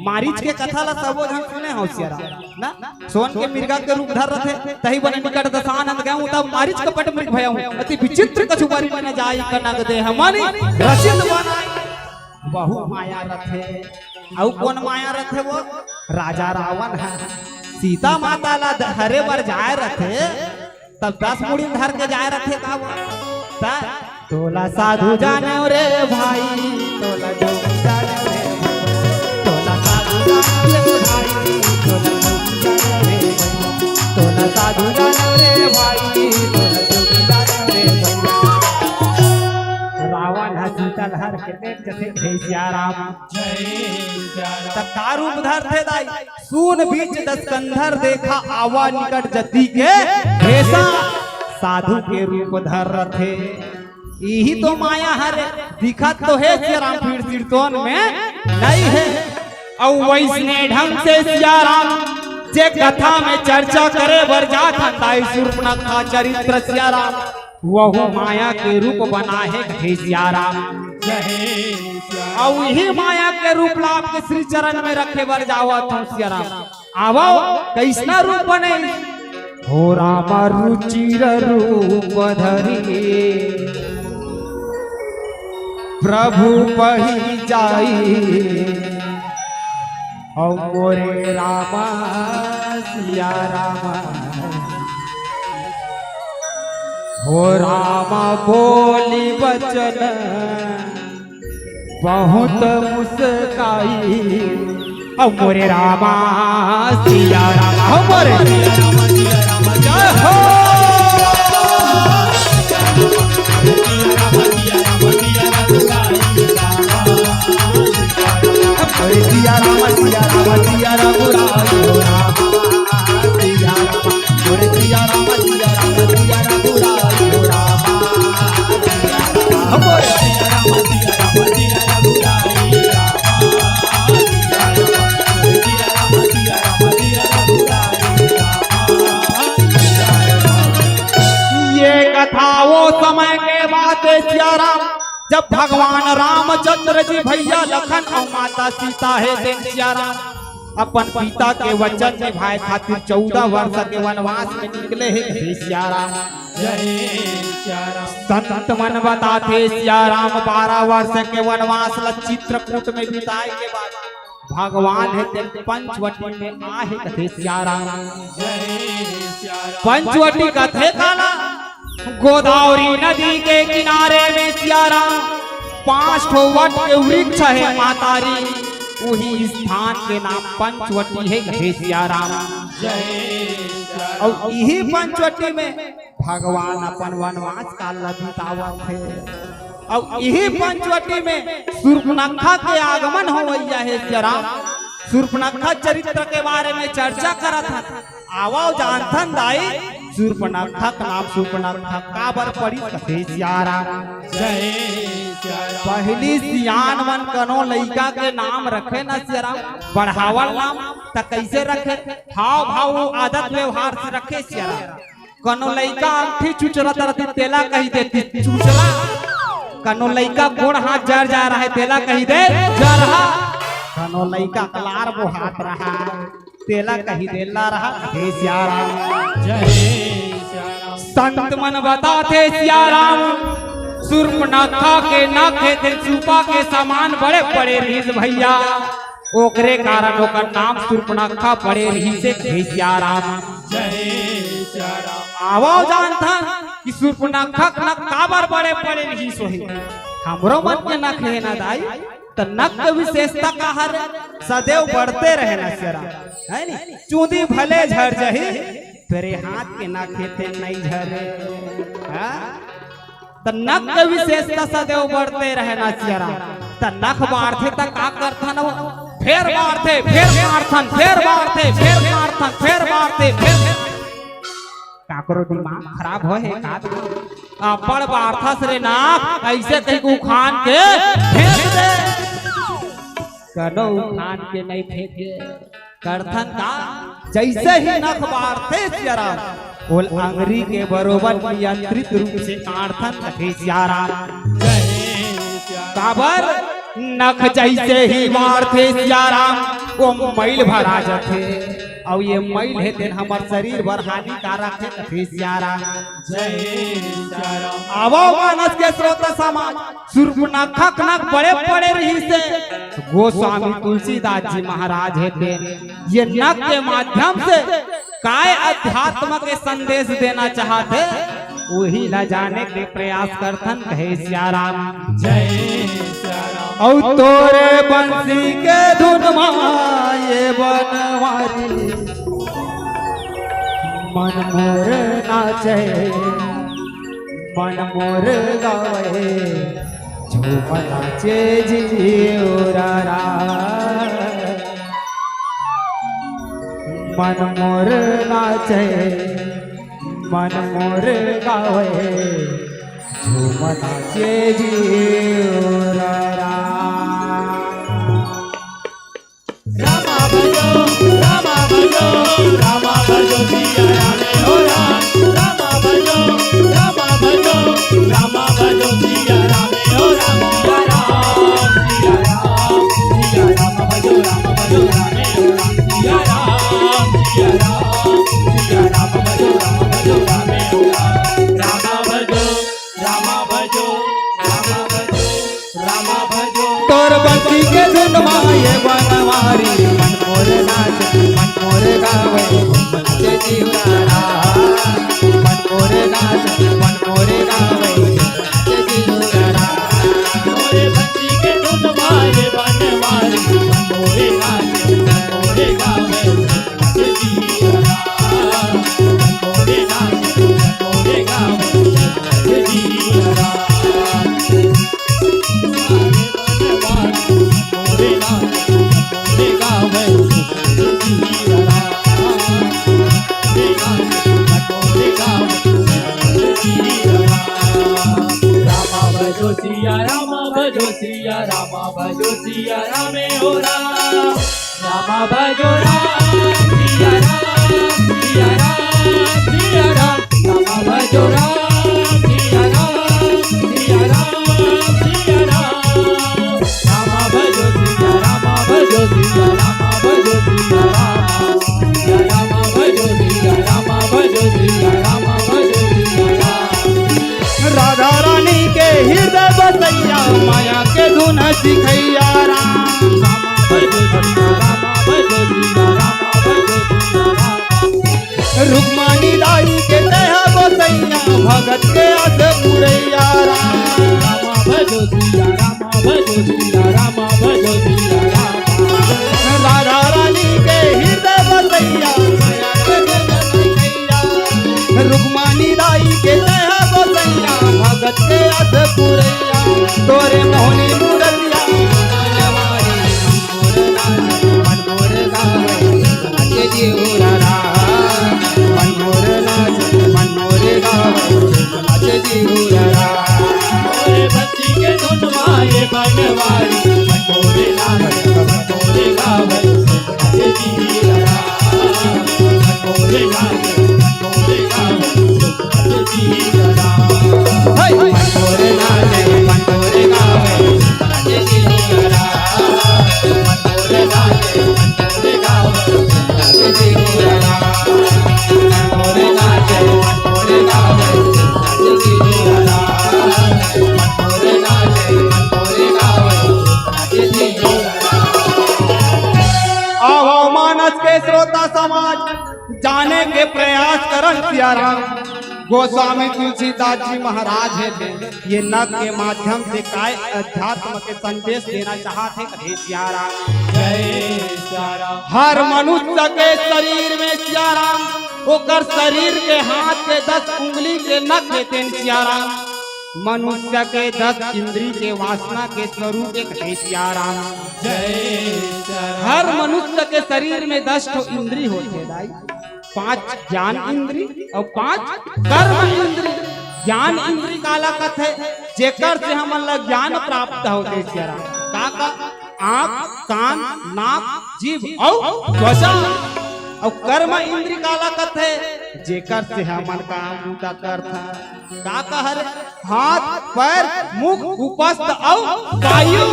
मारीच के कथा ला सबो झन सुने हव सियाराम ना? सोन के मिर्गा के रूप धर रथे, तही बने निकट दसानंद गए, तब मारीच कपट मृग भयउ, अति विचित्र कछु बरि न जाई, कनक देह मनि रचित बनाई। बहु माया रथे। अउ कोन माया रथे वो? राजा रावण ह सीता माता ला ध-, हरे बर जाय रथे, तब दस मुड़ी धर के जाय रथे का वो? त तोला साधु जाने रे भाई, तोला जोगी जाने रे भाई, तोला साधु जाने रे भाई, तोला जोगी जाने रे भाई, तोला साधु जाने रे भाई, तोला जोगी जाने रे भाई। रावण ह सीता ल हर के लेग जथे, हे सिया राम। त का रूप धरथे दाई? सून बीच दस कंधर देखा, आवा निकट जति के भेसा। साधु के रूप धर रथे। इही तो माया हरे। दिखत तो हे सिया राम, फिर सिरतोन में नइ हे। अउ वइसने ढंग से सिया राम जे कथा में चर्चा करे बर जात हन, दाई सूर्पनखा चरित्र सिया राम। वहू माया के रूप बनाहे हे सिया राम। जय सिया राम। अउ इही माया के रूप ला आपके श्री चरण में रखे बर जावत हूँ सिया राम। आवव, कइसना रूप बने? हो राम रुचिर रूप धरी प्रभु पही जाई। अउ मोरे रामा सिया रामा, हो रामा बोली बचन बहुत मुस्काई। अउ मोरे रामा सिया रामा, हो मोरे जय हो। जब भगवान रामचंद्र जी भैया लखन अउ माता सीता हे तेन सिया राम अपन पिता के वचन निभाए खातिर चौदह वर्ष के वनवास में निकले हे हे सिया राम। जय सिया राम। संत मन बताथे सिया राम बारह वर्ष के वनवास ल चित्रकूट में बिताए के बाद भगवान हे तेन पंचवटी में आहे कथे सिया राम। जय सिया राम। पंचवटी कथे काला? गोदावरी नदी के किनारे में सिया राम पांच ठो वट के वृक्ष हे मातारी, उही स्थान के नाम पंचवटी हे कथे सिया राम। जय सिया राम। अउ इही पंचवटी में भगवान अपन वनवास काल ला बितावत हे। अउ इही पंचवटी में सूर्पनखा के आगमन होवइया हे सिया राम। सूर्पनखा चरित्र के बारे में चर्चा करत हन। आवव जानथन दाई, सूर्पनखा के नाम सूर्पनखा काबर पड़िस कथे सिया राम। जय सिया राम। पहिली सियान मन कनो लइका के नाम रखे न सिया राम, बढ़ावल नाम, त कइसे रखे? हाव भाव, आदत व्यवहार से रखे सिया राम। कनो लइका अंगठी चुचरत रहितिस, तेला कहि देतिस चुचरा। कनो लइका गोड़ हाथ जर जाय रहय, तेला कहि दे जरहा। कनो लइका कलार बोहात रहय, तेला कहि दे लरहा। हे सिया राम। जय सिया राम। संत मन बताथे सिया राम, सूर्पनखा के नख हे तेन सूपा के समान बड़े बड़े रिहिस भइया। ओकरे कारण ओकर नाम सूर्पनखा पड़े रिहिसे। जय सिया राम। जय सिया राम। आवव जानथन कि सूर्पनखा के नख काबर बड़े पड़े रिहिस होही। हमरो मन के नख हे ना दाई, त नख के विशेषता का हरे? सदैव बढ़ते रहे ना सिया राम, है नी? चूंदी भले झर जही, फेर ये हाथ के नख हे तेन नइ झरे। हाँ? त नख के विशेषता सदैव बढ़ते रहे ना सिया राम। त नख बाढ़थे त का करथन वो? फेर बाढ़थे, फेर काटथन, फेर बाढ़थे, फेर काटथन, फेर बाढ़थे, फेर काकरो दिमाग खराब होय हे का? अब्बड़ बाढ़थस रे नख, अइसे कहि के उखान के फेंक दे। कनो उखान के नइ फेंके। करथन का? जइसे ही नख बाढ़थे सिया राम, ओला अंगरी के बरोबर नियंत्रित रूप से काटथन कथे सिया राम। काबर? नख जइसे ही बाढ़थे सिया राम, ओ मइल भरा जाथे। अउ ये मइल हे तेन हमर शरीर बर हानिकारक हे कथे सिया राम। जय सिया राम। आवव मानस के स्रोत समाज, सूर्पनखा के नख बड़े बड़े रिहिसे। गोस्वामी तुलसीदास जी महाराज हे तेन ये नख के माध्यम से काय अध्यात्म के संदेश देना चाहत हे, उही ला जाने के प्रयास करथन कहे सिया राम। जय सिया राम। अउ तोरे बंसी के धुन मा ये बनवारी मन मोर नाचे, मन मोर गावे, झूम नाचे जिउरा राम। मन मोर नाचे, मन मोर गावे, झूम नाचे जिउरा राम। रामा भजो, रामा भजो, रामा भजो सिया राम हो राम। रामा भजो, रामा भजो, रामा भजो सिया राम हो राम। सिया राम, सिया राम, सिया राम भजो, राम भजो राम हो राम। सिया राम, सिया राम, सिया राम भजो, राम भजो राम हो राम। रामा भजो, रामा भजो, रामा भजो, रामा भजो। तोर बंसी के धुन मा ये बनवारी, मन मोर नाचे, मन मोर गावे, मन के जीवरा। मन मोर नाचे, मन मोर गावे, मन के जीवरा। तोरे बंसी के धुन मा ये बनवारी, मन मोर नाचे, मन मोर गावे, रामा भजो सिया राम, भजो सिया राम, भजो सिया राम हो राम। रामा भजो राम, सिया राम, सिया राम, सिया राम। रामा भजो राम, सिया राम, सिया राम, सिया माया के धुन सिखैया राम। रामा भजो जिया रामा भजो जिया रामा भजो जिया रामा। रुक्मणी दाई के तैं ह गोसैया, भगत के आस पुरैया राम। रामा भजो जिया रामा भजो जिया रामा भजो जिया रामा। राधा रानी के हृदय बसैया, माया के धुन सिखैया। रुक्मणी दाई के तैं ह गोसैया, भगत के आस पुरैया। तोरे मोहनी मूरतिया, मन मोर नाचे, मन मोर गावे, नाचे जिउरा राम। मन मोर नाचे, मन मोर गावे, नाचे जिउरा राम। मोरे भक्ति के धुन मा ए बनवारी, मन मोर नाचे, मन मोर गावे, नाचे जिउरा राम। मन मोर नाचे, मन मोर गावे, आवो मानस के श्रोता समाज, जाने के प्रयास करन सियाराम। गोस्वामी तुलसीदास जी महाराज हे ते ये नक के माध्यम से काय अध्यात्म के संदेश देना चाहत हे, कथे सियाराम। जय सियाराम। हर मनुष्य के शरीर में सियाराम, ओकर शरीर के हाथ के दस उंगली के नक हे तेन सियाराम। मनुष्य के दस इंद्री के वासना के स्वरूप एक हे सियाराम। जय सियाराम। हर मनुष्य के शरीर में दस ठो इंद्री होथे दाई। पांच ज्ञान इंद्री अउ पांच कर्म इंद्री। ज्ञान इंद्री काला कथे? जेकर से हमन ला ज्ञान प्राप्त होथे सियाराम। का का? आंख, कान, नाक, जीभ अउ त्वचा। अउ कर्म इंद्री काला कथे? जेकर से हमन काम बूता करथन। का का हरे? हाथ, पैर, मुख, उपस्थ अउ वायु।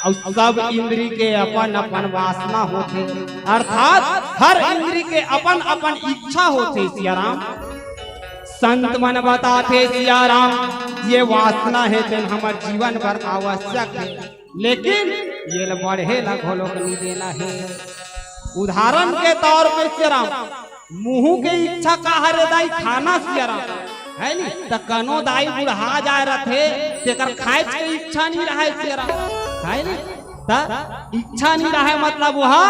अउ सब इंद्री के अपन अपन वासना होथे, अर्थात हर इंद्री के अपन अपन इच्छा होथे सियाराम। संत मन बताथे सियाराम, ये वासना हे तेन हमर जीवन बर आवश्यक हे, लेकिन ये ल बढ़े ला घलोक नइ देना हे। उदाहरण के तौर पे सियाराम, मुंह के इच्छा का हरे दाई? खाना सियाराम, हे नी? त कनो दाई बुढ़ा जाय रथे, तेकर खाए के इच्छा नइ रहय सियाराम, हे नी? त इच्छा नइ रहय मतलब ओहा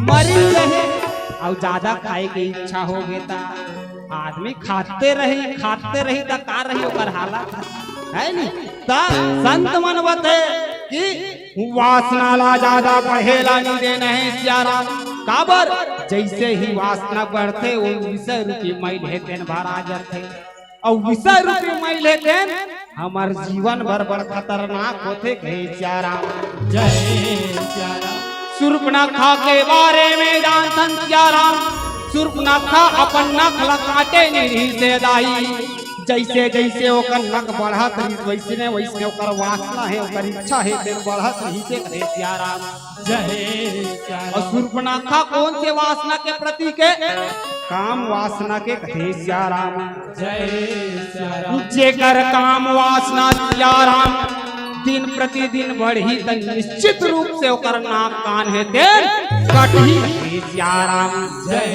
मरी जाही। अउ जादा खाए के इच्छा होगे त आदमी खाते रही, खाते रही त का रही ओकर हालत, हे नी? त संत मन बते कि वासना ला जादा बढ़े ला नइ देना हे सियाराम। काबर? जइसे ही वासना बढ़थे, ओ विषय रूपी मइल हे तेन भरा जाथे। अउ विषय रूपी मइल हे तेन हमर जीवन बर बड़ खतरनाक होथे, कहे सियाराम। जय सियाराम। सूर्पनखा के बारे में जानथन सियाराम। सूर्पनखा अपन नख ला काटे नइ रिहिस हे दाई। जइसे जइसे ओकर नख बढ़त रिहिस, वइसने वइसने ओकर वासना हे, ओकर इच्छा हे, तेन बढ़त रिहिस हे, कहे सियाराम। जय सियाराम। अउ सूर्पनखा कोन से वासना के प्रतीक हे? काम वासना के, कहे सियाराम। जय सियाराम। जेकर काम वासना सियाराम दिन प्रतिदिन बढ़ही, त निश्चित रूप से ओकर नाक कान हे तेन कटही, कहे सियाराम। जय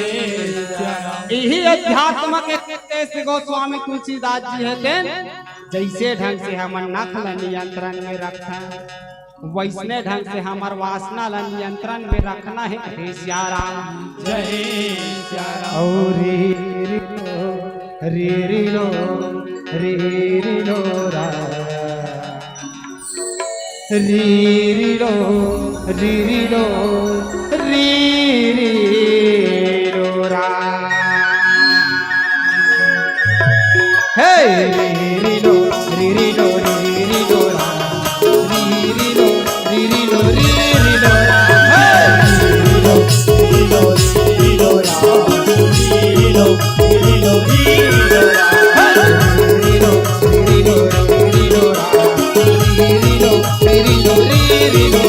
सियाराम। इही अध्यात्म के तेज गोस्वामी तुलसीदास जी हे तेन, जइसे ढंग से हमन नख ल नियंत्रण में रखथन, वइसने ढंग से हमर वासना ल नियंत्रण में रखना हे, कहे सियाराम। जय सियाराम। अउ री री लो, री री लो, री री लो रा। री री लो, री री लो, री री लो रा। हे री री लो, री री लो, री री लो रा। री री लो, री री लो, री री लो रा। हे री री लो, री री लो, री री लो रा। री री लो, री री लो, री री लो रा।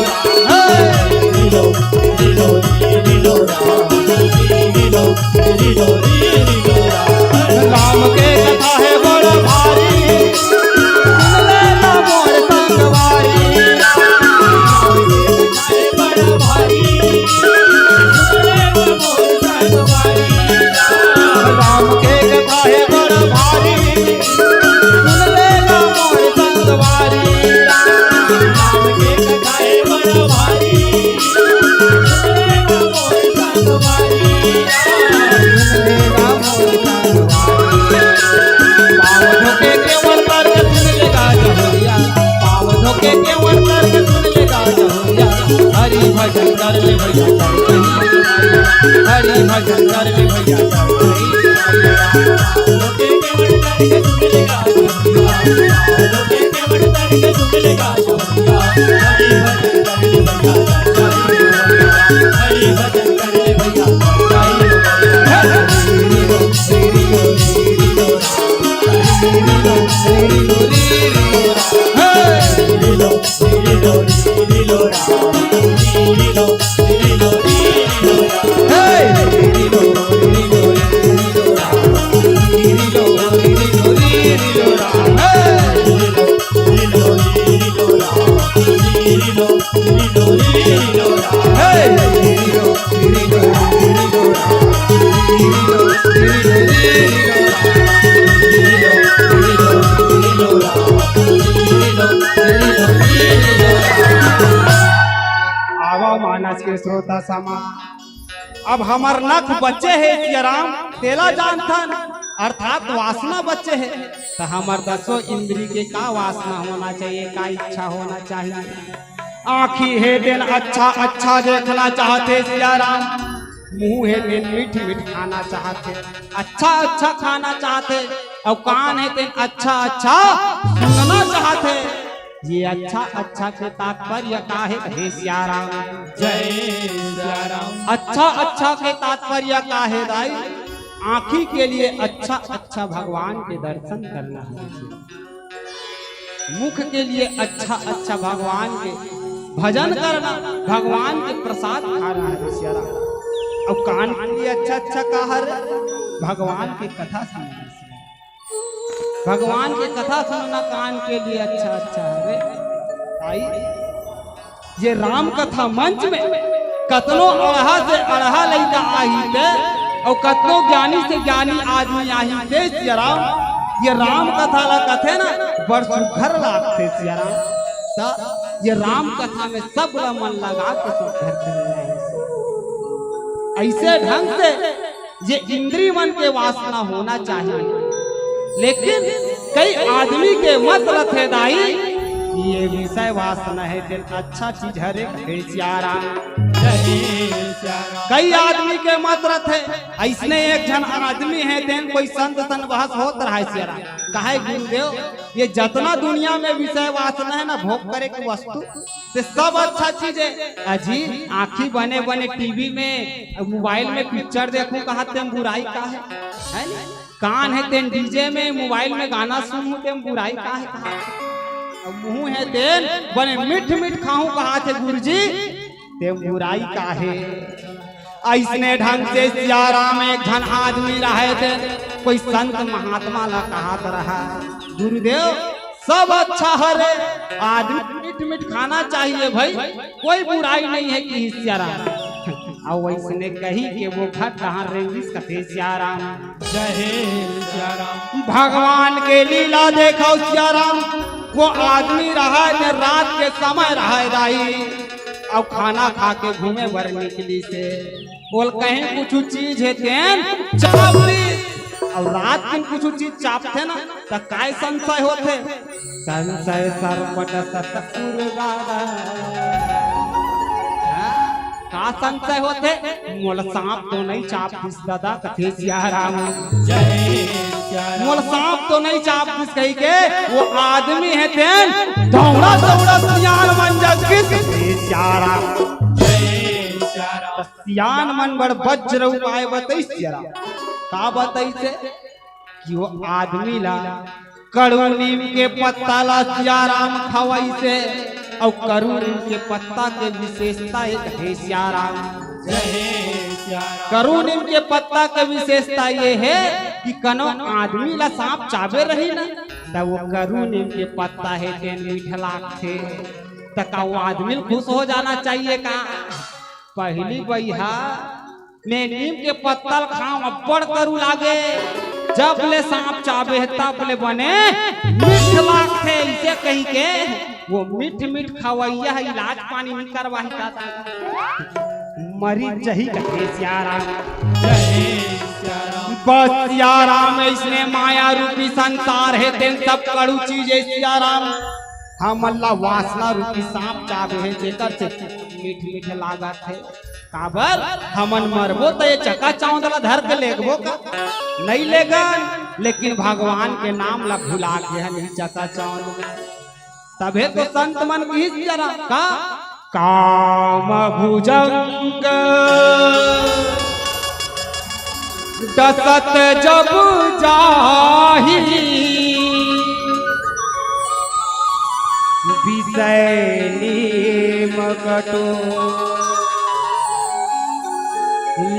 हे री री लो, री री लो, री री लो रा। राम के कथा हे बड़ा भारी, सुन ले ना मोर संगवारी। हरि भजन कर ले भैया। आवा मानस के श्रोता समा, अब हमर नख बचे हे सियाराम, तेला जानथन, अर्थात वासना बचे हे। त हमर दसो इंद्री के का वासना होना चाहिए, का इच्छा होना चाहिए? आँखी हे तेन अच्छा अच्छा देखना चाहथे सियाराम, मुँह हे तेन मीठ मीठ खाना चाहथे, अच्छा अच्छा खाना चाहथे, अउ कान हे तेन अच्छा अच्छा सुनना चाहथे। ये अच्छा अच्छा के तात्पर्य का हे, हे सियाराम? जय सियाराम। अच्छा अच्छा के तात्पर्य का हे दाई? आँखी के लिए अच्छा अच्छा भगवान के दर्शन करना है, मुख के लिए अच्छा अच्छा भगवान के भजन करना, भगवान के प्रसाद खाना है सियाराम। अउ कान के लिए अच्छा अच्छा का हरे? भगवान के कथा सुनना है सियाराम। भगवान के कथा सुनना कान के लिए अच्छा अच्छा हरे। आई, ये राम कथा मंच में कतनो अड़हा से अड़हा लइका आही ते, अउ कतनो ज्ञानी से ज्ञानी आदमी आही ते सियाराम, ये राम कथा ला कथे ना, बड़ सुघर लागथे सियाराम। त ये राम कथा में सब ला मन लगा के सुघर सुनना हे। अइसे ढंग से ये इंद्री मन के वासना होना चाहिए, लेकिन कई आदमी के मत रथे दाई, ये विषय वासना हे, तेन अच्छा चीज हरे, हे सियाराम। जय सियाराम। कई आदमी के मत रथे, अइसने एक झन आदमी हे, तेन कोई संत सन बहस होत रहे सियाराम, कहे गुरुदेव, ये जतना दुनिया में विषय वासना हे ना, भोग करे के वस्तु, ते सब अच्छा चीज हे। अजी, आँखी बने बने टीवी में, मोबाइल में पिक्चर देखूं कहा, तेम बुराई का हे? है नी? कान हे तेन डीजे में, मोबाइल में गाना सुनूं, तेम बुराई का हे? अउ मुँह हे तेन बने मीठ मीठ खाऊं कहा थे गुरुजी, तेम बुराई का हे? अइसने ढंग से सियाराम एक झन आदमी रहे तेन, कोई संत महात्मा ला कहत रहा, गुरुदेव, सब अच्छा हरे, आदमी मीठ मीठ खाना चाहिए भाई, कोई बुराई नहीं है कि सियाराम। अउ वइसने कही के वो घर कहाँ रेंगिस कथे सियाराम। जय हे सियाराम। भगवान के लीला देखव सियाराम, वो आदमी रहे ने रात के समय रहे दाई, अउ खाना खा के घूमे बर निकलिस हे। बोल कहीं कुछ चीज हे तेन चापरी, अउ रात दिन कुछ चीज चापथे ना, त काय संशय होथे? संशय सरपट सतपुर दादा। हाँ? का संशय होथे? मोला सांप तो नहीं चाप दिस दादा, कथे सियाराम। जय सियाराम। मोला सांप तो नहीं चाप दिस कही के, वो आदमी हे तेन दौड़ा दौड़ा सियान मन जग गिस, कथे सियाराम। जय सियाराम। त सियान मन बड़ वज्र उपाय बतइस सियाराम। का बतइस हे? कि वो आदमी ला कड़ू नीम के पत्ता ला सियाराम खवइस हे, अउ करू नीम के पत्ता के विशेषता एक हे सियाराम। जय सियाराम। करू नीम के पत्ता के विशेषता ये हे कि कनो आदमी ला सांप चाबे रही ना, त वो करू नीम के पत्ता हे तेन मीठ लागथे, त का वो आदमी ल खुश हो जाना चाहिए का? पहिली बइहा में नीम के पत्ता ल खांव अब्बड़ करू लागे, जब ले सांप चाबे हे तब ले बने मीठ लागथे, अइसे कही के वो मीठ मीठ खवइया हे, इलाज पानी नइ करवाही का, मरी जही कथे सियाराम। जय सियाराम। बस सियाराम, अइसने माया रूपी संसार हे, तेन सब कड़ू चीज हे सियाराम। हमन ला वासना रूपी सांप चाबे हे, जेकर से मीठ मीठ लागत हे। काबर? हमन मरबो त ये चकाचौंध ला धर के लेगबो का? नइ लेगन, लेकिन भगवान के नाम ला भुला गे हन इही चकाचौंध में। तभे तो संत मन किहिस जरा का, काम भुजंग डसत जब जाहि, विषय नीम कटु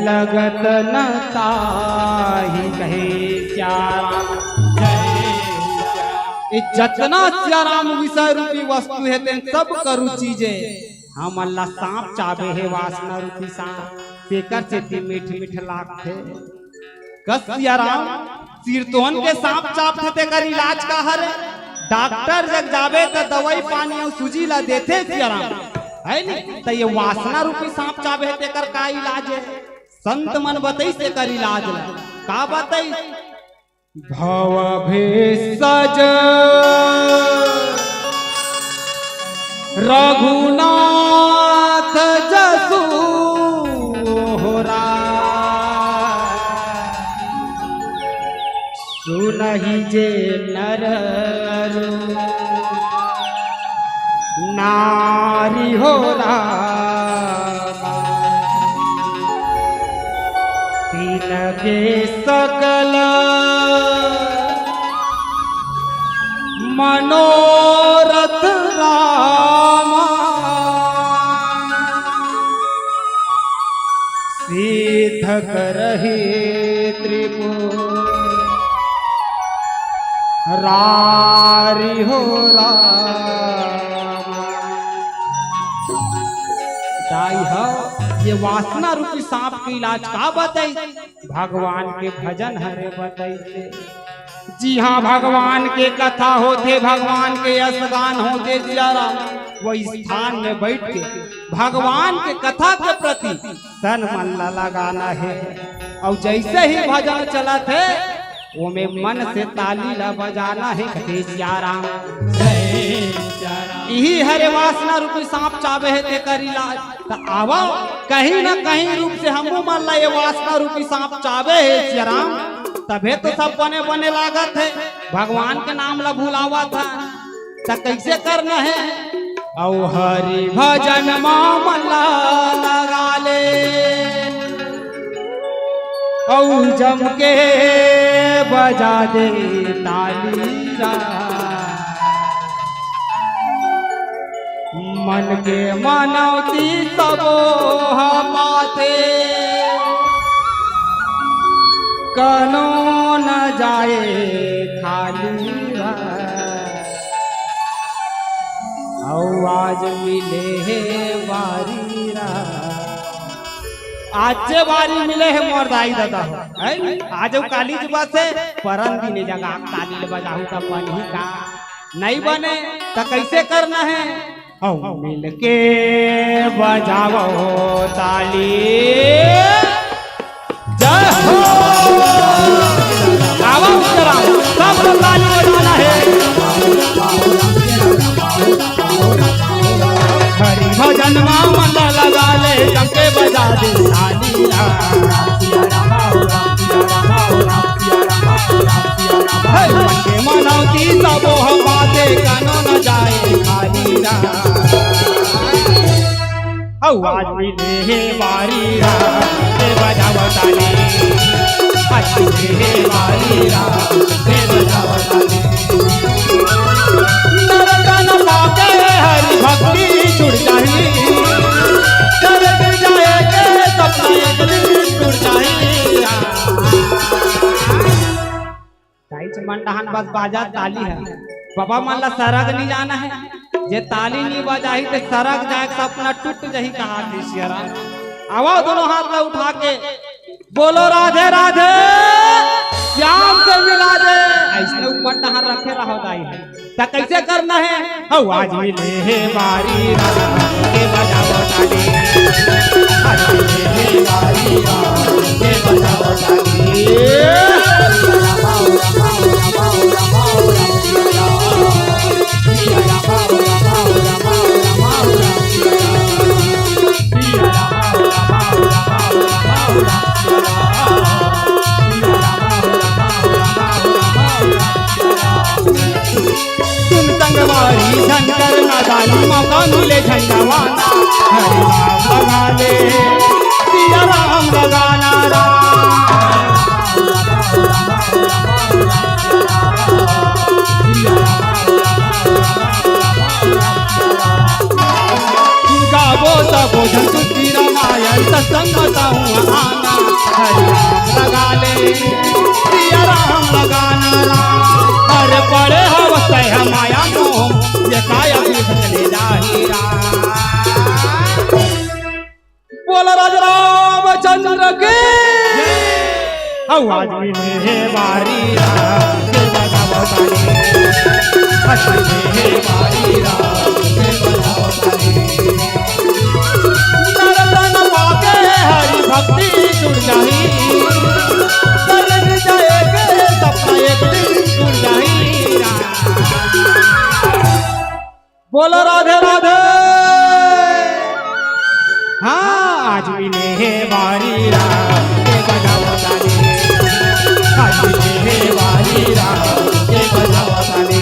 लगत न ताहि। कहे सियाराम। ये जतना सियाराम विषय रूपी वस्तु हे, तेन सब करू चीजे हमन ला सांप चाबे हे, वासना रूपी सांप। तेकर सेती मीठ मीठ लागथे। कस सियाराम, सिरतोहन के सांप चाबथे, तेकर इलाज का हरे? डॉक्टर जग जाबे त दवाई पानी अउ सूजी ला देथे सियाराम, है नी? त ये वासना रूपी सांप चाबे हे, तेकर का इलाज हे? संत मन बतइस तेकर इलाज ला। का बतइस? भव भेषज रघुनाथ जसु ओहरा, सुनहि जे नर अरु नारी हो रामा। तिनके सकल मनोरथ रामा, सिद्ध करहि त्रिपुरारी हो रामा। दाई हो, ये वासना रूपी सांप के इलाज का बताइस? भगवान के भजन हरे बताइस। जिहां भगवान के कथा होथे, भगवान के यशगान होथे, सियाराम, वो स्थान में बैठ के भगवान के कथा के प्रति तन मन ला लगाना हे। अउ जइसे ही भजन चलत हे, ओमे मन से ताली ला बजाना हे। कथे सियाराम, जय सियाराम। इही हरे वासना रूपी सांप चाबे हे तेकर इलाज। त आवा, कहीं न कहीं रूप से हमू मन ला ये वासना रूपी सांप चाबे हे सियाराम, तभे तो सब बने बने लागत हे, भगवान के नाम ला भुलावत हे। त कइसे करना हे? अउ हरि भजन मा मन ला लगा ले, अउ जम के बजा दे ताली रा। मन के मनौती सबो ह पाथे, कनो न जाए खाली रा। अउ आज मिले हे बारी रा। आजे बारी मिले हे मोर दाई ददा हो, हैं? आज अउ काली जुबा से परन दिने जगा ताली ल बजाहू त बनही का? नइ बने त कइसे करना हे? अउ मिलके बजावो ताली। जय हो। आवा उतरा, सब लोग ताली बजाना हे। हरि भजन मा मन लगा ले, जम के बजा दे ताली रा। हे मन के मनौती सबो ह पाथे, कनो न जाए खाली रा। अउ आज मिले हे बारी रा, हे बजावो ताली। आज मिले हे बारी रा, हे बजावो ताली। दर्शन पाके हरि भक्ति जुड़ जाही, दर्द जाए के सपना एक दिन टूट जाही। ताईच मन डहान बस बाजा ताली हे। बाबा मन ला सरग नइ जाना हे, जे ताली नइ बजाही ते सरग जाए के सपना टूट जाही, कहा थे सियाराम। आवा दोनों हाथ ला उठा के बोलो राधे राधे, श्याम से मिला दे। अइसने ऊपर डहान रखे रहो दाई। त कइसे करना हे? हौ आज मिले हे बारी रा, के बजावो ताली। आज मिले हे बारी रा, के बजावो ताली। ले झंडवाना, हरे राम लगा ले, सिया राम लगाना राम। गावो तबो झंझुती रामायण, सत्संग बताऊं आना। हरे राम लगा ले, सिया राम लगाना राम। अरे पड़े हवस है माया मोह, ये काय अभी भटले जाही राम। बोला राजा रामचंद्र के। हौ आज मिले हे बारी राम के बजावतानी। आज मिले हे बारी राम के बजावतानी। नरतन पाके हरि भक्ति जुड़ जाही। सरग जाए के सपना एक दिन जुड़ जाही राम। बोलो राधे राधे। हाँ, आज मिले हे बारी राम के बजावतानी। आज मिले हे बारी राम के बजावतानी।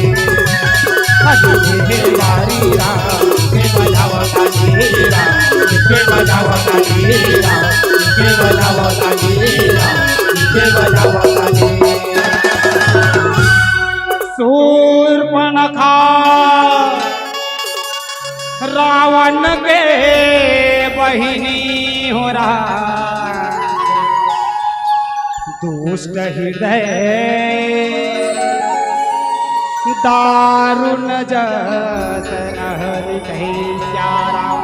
आज मिले हे बारी राम के बजावतानी। राम के बजावतानी। राम के बजावतानी। राम के बजावतानी। शूर्पणखा रावण के बहिनी हो रहा, दुष्ट हृदय दारुण जस नहरि कहे श्याम।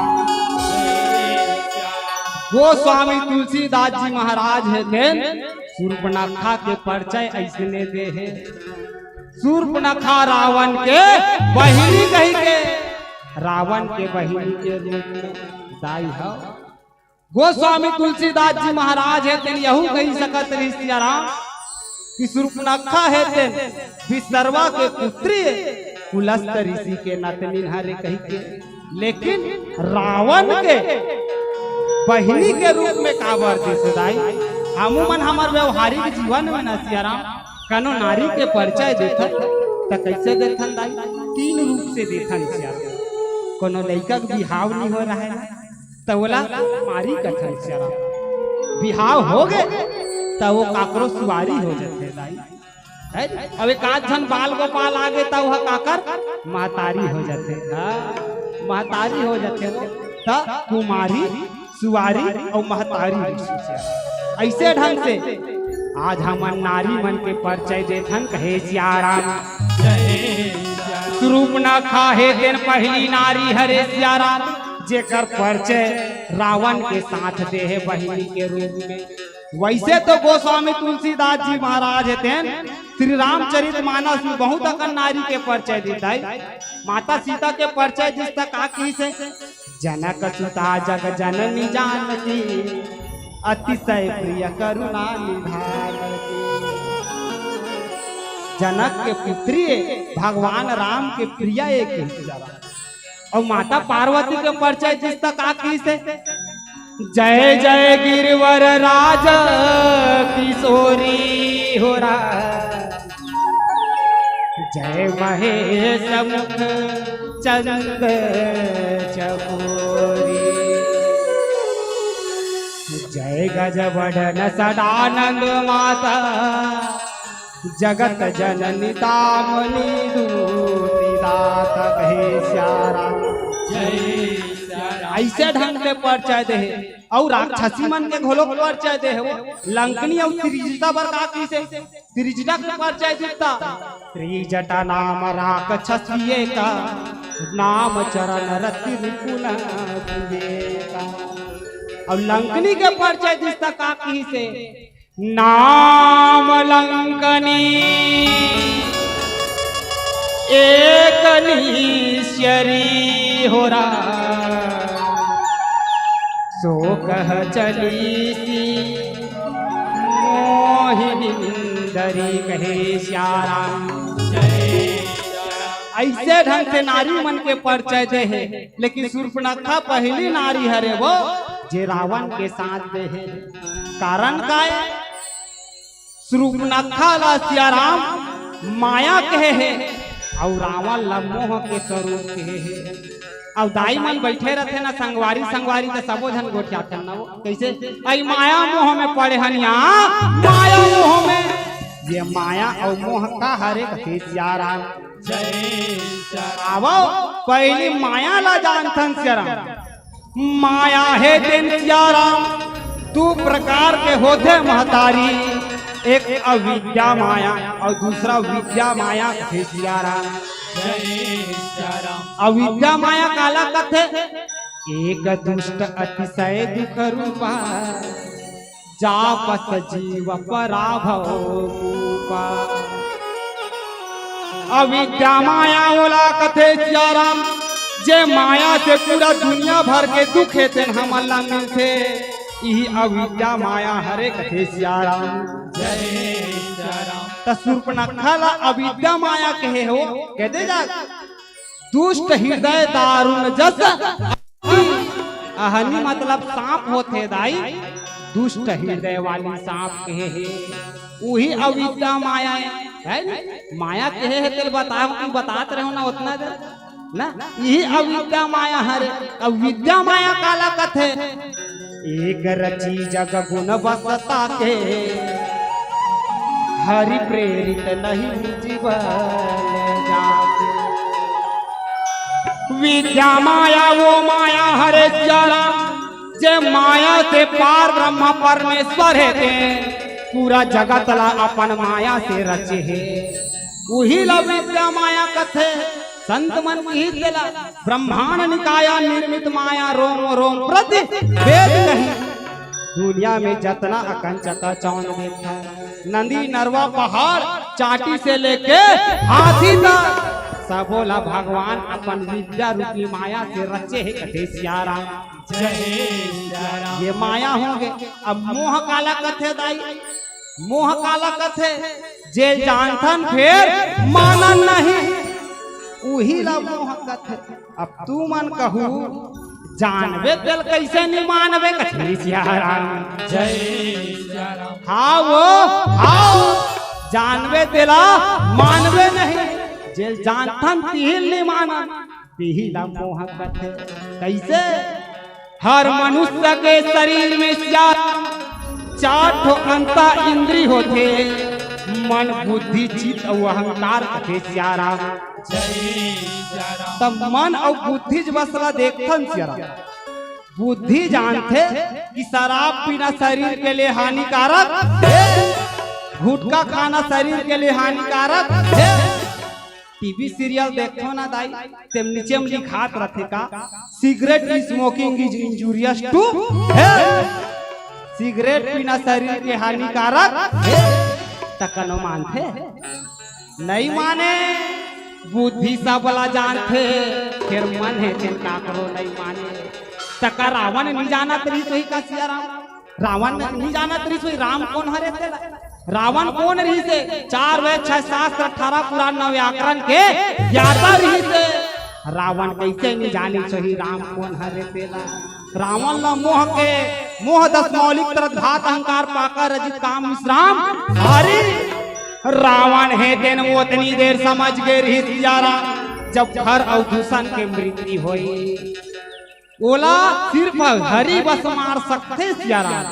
गोस्वामी तुलसीदास जी महाराज हे तेन शूर्पणखा के परिचय अइसने दे हे। शूर्पणखा रावण के बहिनी कहिके, रावण के बहिनी के रूप में दाई ह। गोस्वामी तुलसीदास जी महाराज हे तेन यहू कहि सकत रहिस सिया राम कि शूर्पणखा हे तेन विश्रवा के पुत्री, पुलस्त ऋषि के नतनिन हरे कहिके। लेकिन रावण के बहिनी के रूप में काबर दिस दाई? हमू मन हमर व्यवहारिक जीवन में न सिया राम कनो नारी के परिचय देथन त कइसे देथन दाई? तीन रूप से देथन सिया राम। कोनो लइका के बिहाव नइ हो रहे ना, त ओला मारी कथन सिया राम। बिहाव हो गे त वो काकरो सुवारी हो जथे दाई। है? अब एक आध झन बाल गोपाल आ गे त वो ह काकर महतारी हो जथे। हाँ, महतारी हो जथे वो। त कुमारी, सुवारी अउ महतारी ऋषि से। अइसे ढंग से आज हमन नारी मन के परिचय देथन कहे सिया राम। शूर्पणखा हे तेन पहली नारी हरे सिया राम, जेकर परिचय रावण के साथ दे हे बहिनी के रूप में। वइसे तो गोस्वामी तुलसीदास जी महाराज हे तेन श्री रामचरित मानस में बहुत अकन नारी के परिचय देत हे। माता सीता के परिचय दिस त का किहिस हे? जनक सुता जग जननी जानकी, अतिशय प्रिय करुणा निधान की। जनक के पुत्री ए, भगवान राम के प्रिय ए किहिस। अउ माता पार्वती के परिचय दिस त का किहिस हे? जय जय गिरवर राज किशोरी हो रा, जय महेश मुख चंद चकोरी, जय गज वडन सदानंद माता, जगत जननी दामिनी दूती दाता कहे सिया राम। जय सिया राम। अइसे ढंग से परिचय दे हे। अउ राक्षसी मन के घलोक परिचय दे हे वो। लंकनी अउ त्रिजटा बर का किहिस हे? त्रिजटा के परिचय दिस त त्रिजटा नाम राक्षसी एका, नाम चरण रति रिपुन विवेका। अउ लंकनी के परिचय दिस त का किहिस हे? नाम लंकनी एक निश्चरी हो रा, सो कह चली सी मोहिनी दरी कहे सिया राम। अइसे ढंग से नारी मन के परिचय दे हे, लेकिन शूर्पणखा पहली नारी हरे वो जे रावण के साथ दे हे। कारण काय? शूर्पणखा ला सिया राम माया कहे हे अउ रावण ला मोह के स्वरूप कहे हे। अउ दाई मन बइठे रथे ना, संगवारी संगवारी त सबो झन गोठियाथन ना वो। कइसे? "अई माया मोह में पड़े हन या, माया मोह में।" ये माया अउ मोह का हरे कथे सियाराम। जय सियाराम। आवो, पहिली माया ला जानथन सियाराम। माया हे तेन सियाराम, दू प्रकार के होथे महतारी, एक अविद्या माया अउ दूसरा विद्या माया कथे सियाराम। जय सियाराम। अविद्या माया काला कथे? एक दुष्ट अतिशय दुख रूपा, जापस जीव पराभव कूपा। अविद्या माया ओला कथे सियाराम, जे माया से पूरा दुनिया भर के दुख हे तेन हमन ला मिलथे, इही अविद्या माया हरे कथे सियाराम। जय सियाराम। त सूर्पनखा ला अविद्या माया कहे हो, कथे जा दुष्ट हृदय दारुण जस अहनी। अहनी मतलब सांप होथे दाई, दुष्ट हृदय वाली सांप कहे हे, उही अविद्या माया हे, हे नी? माया कहे हे तेल बताओ कि बतात रहे हो ना उतना देर ना, इही अविद्या माया हरे। अविद्या माया काला कथे? एक रची जग गुण बसता के, हरि प्रेरित नहीं जीवन जात। विद्या माया वो माया हरे सियाराम, जे माया से पार ब्रह्मा परमेश्वर हे ते, पूरा जगत ला अपन माया से रचे हे। उही ला विद्या माया कथे। संत मन किहिस तेला ब्रह्मांड निकाया निर्मित माया, रोम रोम प्रति वेद कही। दुनिया में जतना अकन चकाचौंध देखा, नदी नरवा पहाड़ चाटी से लेके हाथी तक, सबो ला भगवान अपन विद्या रूपी माया से रचे हे कथे सियाराम। जय सियाराम। ये माया होगे। अब मोह काला कथे दाई? मोह काला कथे? जे जानथन फेर मानन नहीं, उही ला मोह कथे। अब तुमन कहू, जानबे तेल कइसे नि मानबे कथे सियाराम। जय सियाराम। हाँ वो, हाँ, जानबे तेला मानबे नहीं, जे जानथन तिहिल नि मानन, तिही ला मोह कथे। कइसे? हर मनुष्य के शरीर में सियाराम चार ठो अंता इंद्री होथे, मन, बुद्धि, चित्त अउ अहंकार कथे सियाराम। जय सियाराम। त मन अउ बुद्धि ज बस ला देखथन सियाराम। बुद्धि जानथे कि शराब पीना शरीर के लिए हानिकारक हे, गुटखा खाना शरीर के लिए हानिकारक हे। टीवी सीरियल देखथो ना दाई, तेम नीचे में लिखात रथे का, "Cigarette smoking is injurious to health।" Cigarette पीना शरीर के हानिकारक हे। त कनो मानथे? नहीं माने। बुद्धि सबला जानथे, फेर मन हे तेन काकरो नहीं माने। त का रावण नि जानत रहिस होही का सियाराम? रावण नि जानत रहिस होही राम कोन हरे तेला? रावण कोन रहिस हे? चार वेद, छह शास्त्र, अठारह पुराण, नौ व्याकरण के ज्ञाता रहिस हे। रावण कइसे नि जानिस होही राम कोन हरे तेला? रावण ला मोह के, मोह दस मौलिक तृष्णा धातु अहंकार पाका रजित काम विश्राम हरि। रावण हे तेन ओतनी देर समझ गे रहिस सियाराम, जब खर अउ दूषण के मृत्यु होई। ओला सिर्फ हरि बस मार सकथे सियाराम,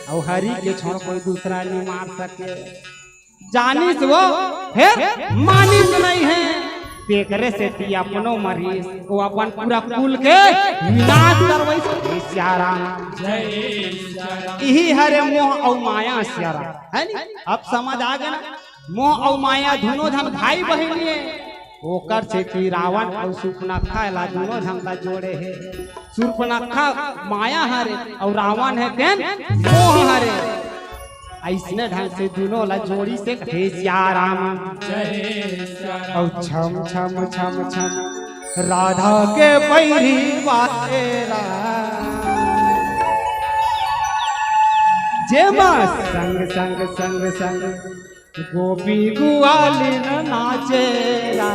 अउ हरि के छोड़ कोई दूसरा नि मार सके। जानिस वो, फेर मानिस नहीं हे, तेकरे सेती अपनो मरिस, वो अपन पूरा कुल के विनाश करवइस सियाराम। जय सियाराम। इही हरे मोह अउ माया सियाराम, हे नी? अब समझ आ गे ना? मोह अउ माया दूनों झन भाई बहिनी हे। ओकर सेती रावण अउ सूर्पनखा ला दूनों झन ला जोड़े हे। सूर्पनखा माया हरे अउ रावण हे तेन मोह हरे। अइसने ढंग से दूनों ला जोड़िस हे सियाराम। जय सियाराम। अउ छम छम छम छम राधा के पैरी बाजेला। जेमा संग संग संग संग गोपी गुआलिन नाचेला।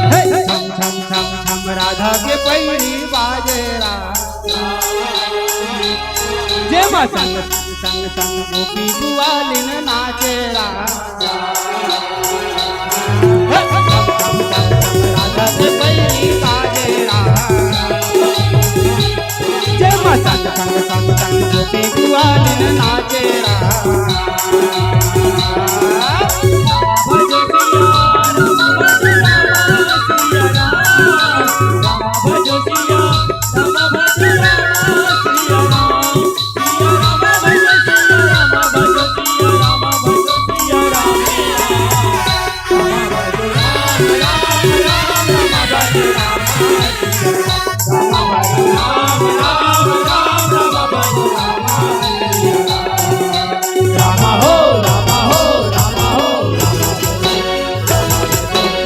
हे, छम छम छम छम राधा के पैरी बाजे राम। जेमा संग संग संग संग गोपी गुवालिन नाचे राम। हे, छम छम छम छम राधा के पैरी बाजे राम। जेमा संग संग संग संग गोपी गुवालिन नाचे राम।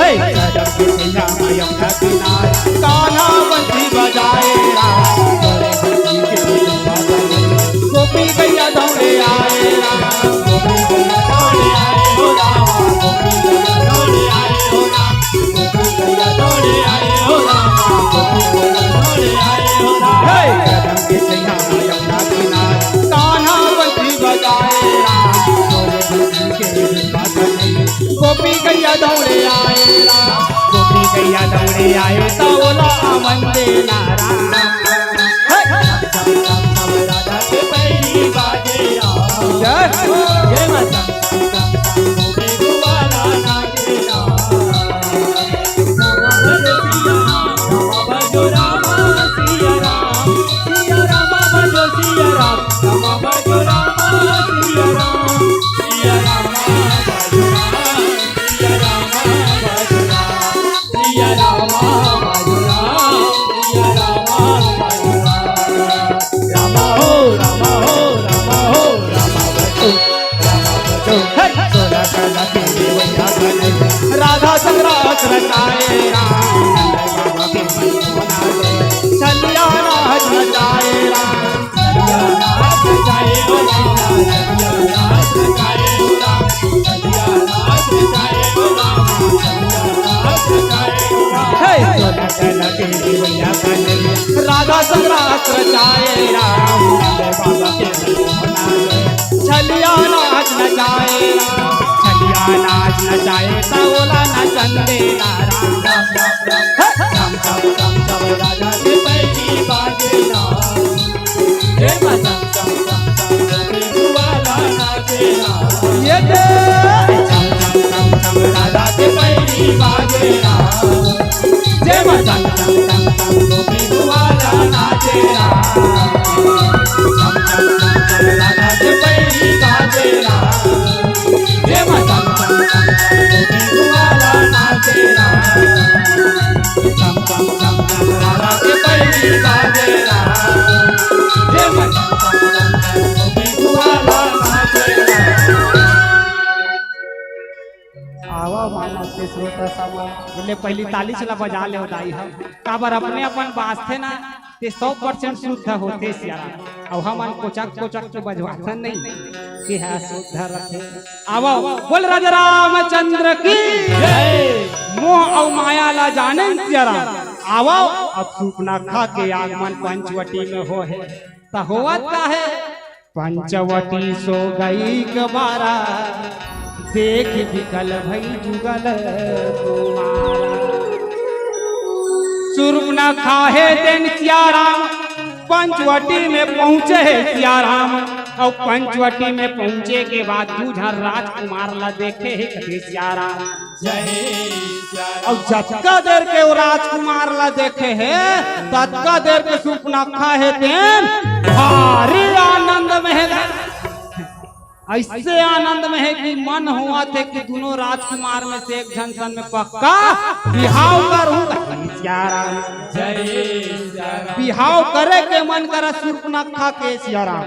हे, कदम के छैया में यमुना किनारे, कान्हा बंसी बजाए राम, गोपी गैया दौड़े आए राम, गोपी गैया दौड़े आए हो राम, गोपी गैया दौड़े आए हो राम, गोपी गैया दौड़े आए हो राम, गोपी गैया दौड़े आए हो राम। हे, कदम के छैया में यमुना किनारे, कान्हा बंसी बजाए राम, गोपी गैया दौड़े आए राम, गोपी गैया दौड़े आए, त ओला आवन दे ना राम। हे! राधा के पैरी बाजे राम। जय हो। जय माता। गोपी गुवाला नाचे राम। राम भजो सिया राम, राम भजो राम, सिया राम, सिया राम भजो सिया राम, राम भजो राम, सिया राम, सिया राम भजो राम। राधा संग रास रचाए राम, छलिया रास रचाए राम। हे, राधा संग रास रचाए राम, छलिया नाच नचाए राम, छलिया नाच नचाए, त ओला नचन दे राम। हे, राम, राम, राम, राम, राधा के पैरी बाजे राम। जय माता। ये दे। राधा के पैरी बाजे राम। जय माता। गोपी गुवाला नाचे राम। राधा के पैरी बाजे राम। जय माता। गोपी गुवाला नाचे राम। राधा के पैरी बाजे राम। जय माता। आवा मानस के श्रोता समाज। बोले, पहली ताली चला बजा ले दाई हम। काबर अपने अपन बाजथे ना, ते सौ परसेंट शुद्ध होथे सियाराम। अउ हमन कोचक कोचक के बजवाथन नहीं, ते ह शुद्ध रथे। आवा, बोल राजा रामचंद्र की जय। मोह अउ माया ला जाने सियाराम। आवा, अब सूर्पनखा के आगमन पंचवटी में होहे। त होवत का हे? पंचवटी सो गई कबारा, देख बिकल भई जुगल तुम्हारा। सूर्पनखा हे तेन सियाराम, पंचवटी में पहुंचे हे सियाराम। अउ पंचवटी में पहुंचे के बाद दू झन राजकुमार ला देखे हे कथे सियाराम। जय सिया राम। अउ जतका देर के वो राजकुमार ला देखे हे, ततका देर के सूर्पनखा हे तेन भारी आनंद में हे। ऐसे आनंद में हे कि मन होवत हे कि दूनों राजकुमार में से एक झन सन में पक्का बिहाव करहूं। जय सिया राम। बिहाव करे के मन करा सूर्पनखा के सिया राम।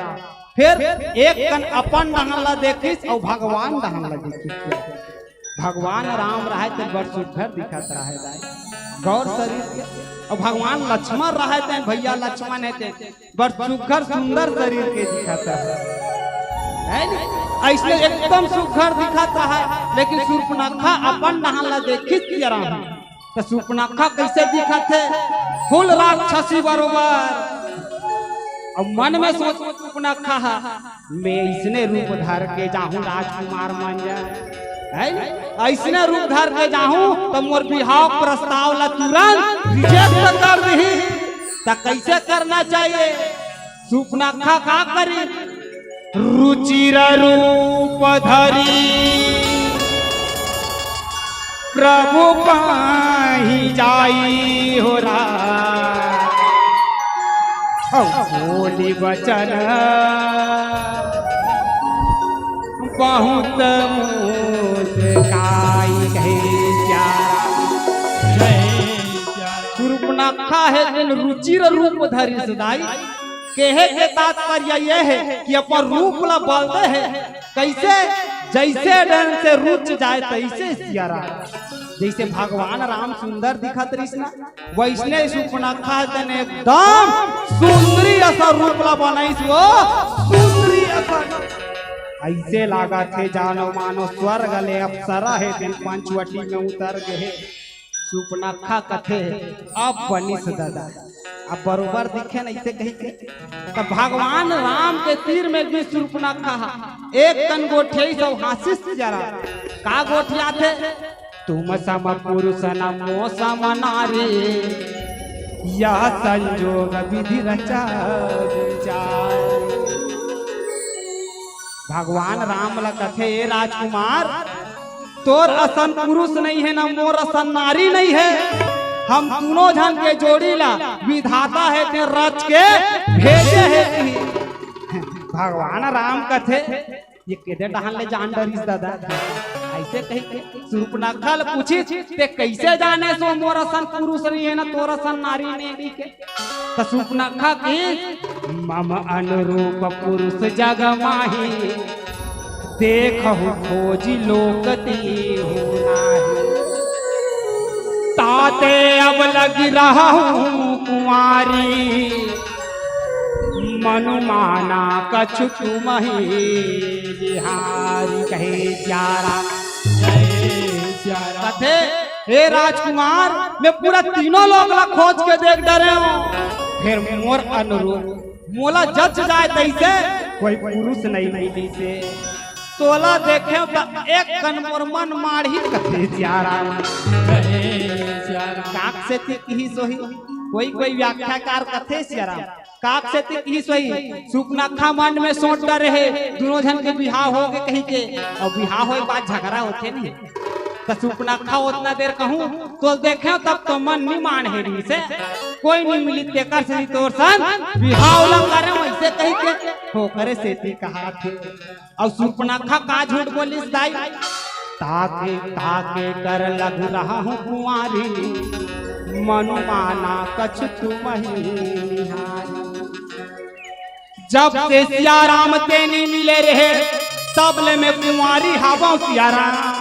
फिर एक कन अपन डहन ला देखिस अउ भगवान डहन ला देखिस। भगवान राम रहय ते बड़ सुघर दिखत रहय दाई, गौर शरीर के। अउ भगवान लक्ष्मण रहय ते, भैया लक्ष्मण हे ते बड़ सुघर सुंदर शरीर के दिखत रहय, है नी? अइसने एकदम सुघर दिखत रहय, लेकिन सूर्पनखा अपन डहन ला देखिस सियाराम। त सूर्पनखा कइसे दिखत हे? फुल राक्षसी बरोबर। अब मन में सोच सूर्पनखा हा, मैं अइसने रूप धर के जाहूं राजकुमार मन जग, है नी? अइसने रूप धर के जाहूं त मोर बिहाव प्रस्ताव ला तुरंत रिजेक्ट कर दिही। त कइसे करना चाहिए? सूर्पनखा का करी? रुचिर रूप धरी प्रभु पाही जाई हो राम। अउ बोली बचन बहुत मुस्काई कहे प्यारा। सूर्पनखा हे तेन रुचिर रूप धरिस दाई। कहे के तात्पर्य ये हे कि अपन रूप ला बल दे हे। कइसे? जइसे डहन से रुच जाय तइसे सियाराम। जइसे भगवान राम सुंदर दिखत रहिस ना, वइसने सूर्पनखा तेन एकदम सुंदरी असन रूप ला बनाइस वो, सुंदरी असन। अइसे लागत हे जानो मानो स्वर्ग ले अप्सरा हे तेन पंचवटी में उतर गे हे। सूर्पनखा कथे, "अब बनिस ददा, अब बरोबर दिखे न," अइसे कहिके। त भगवान राम के तीर में भी सूर्पनखा हा, एक कन गोठियाइस अउ हाँसिस सियाराम। का गोठियाथे? "तुम सम पुरुष न मो सम नारी, यह संजोग विधि रचा विचार।" भगवान राम ला कथे, "ए राजकुमार, तोर असन पुरुष नइ हे, न मोर असन नारी नइ हे। हम दूनों झन के जोड़ी ला विधाता हे तेन रच के भेजे हे।" भगवान राम कथे, "ये केदे डहन ले जान डरिस ददा?" अइसे कहिके सूर्पनखा ल पूछिस, "ते कइसे जानेस वो मोर असन पुरुष नइ हे न तोर असन नारी नइ हे?" त सूर्पनखा कहिस, "मम अनुरूप पुरुष जग माही, देखहु खोजि लोक तिहु नाही। ताते अब लगि रहहु कुँवारी, मनु माना कछु तुमहि बिहारी।" कहे प्यारा, कहे प्यारा। कथे, "हे राजकुमार, मैं पूरा तीनों लोक ला खोज के देख डरे हूँ, फेर मोर अनुरूप मोला जच जाय तइसे कोई पुरुष नइ मिलिसे। तोला देखेंव त एक कन मोर मन माढ़िस।" कथे सियाराम। काक सेती किहिस होही, कोई कोई व्याख्याकार कथे सियाराम, काक सेती किहिस होही, सूर्पनखा मन में सोच डरे हे, दूनों झन के बिहाव होगे कहिके, अउ बिहाव होय के बाद झगरा होथे नहीं। त सूर्पनखा ओतना देर कहूँ, तोला देखेंव तब तो मन नइ माढ़े रहिसे, कोई नइ मिलिस तेकर सेती तोर सन बिहाव ला करेंव अइसे कहिके, ओकरे सेती कहाथे। अउ सूर्पनखा का झूठ बोलिस दाई? "ताके ताके कर लगि रहहु कुँवारी, मनु माना कछु तुमहि निहारी।" जब से सियाराम तें नइ मिले रहे, तब ले मैं कुँवारी हावंव सियाराम।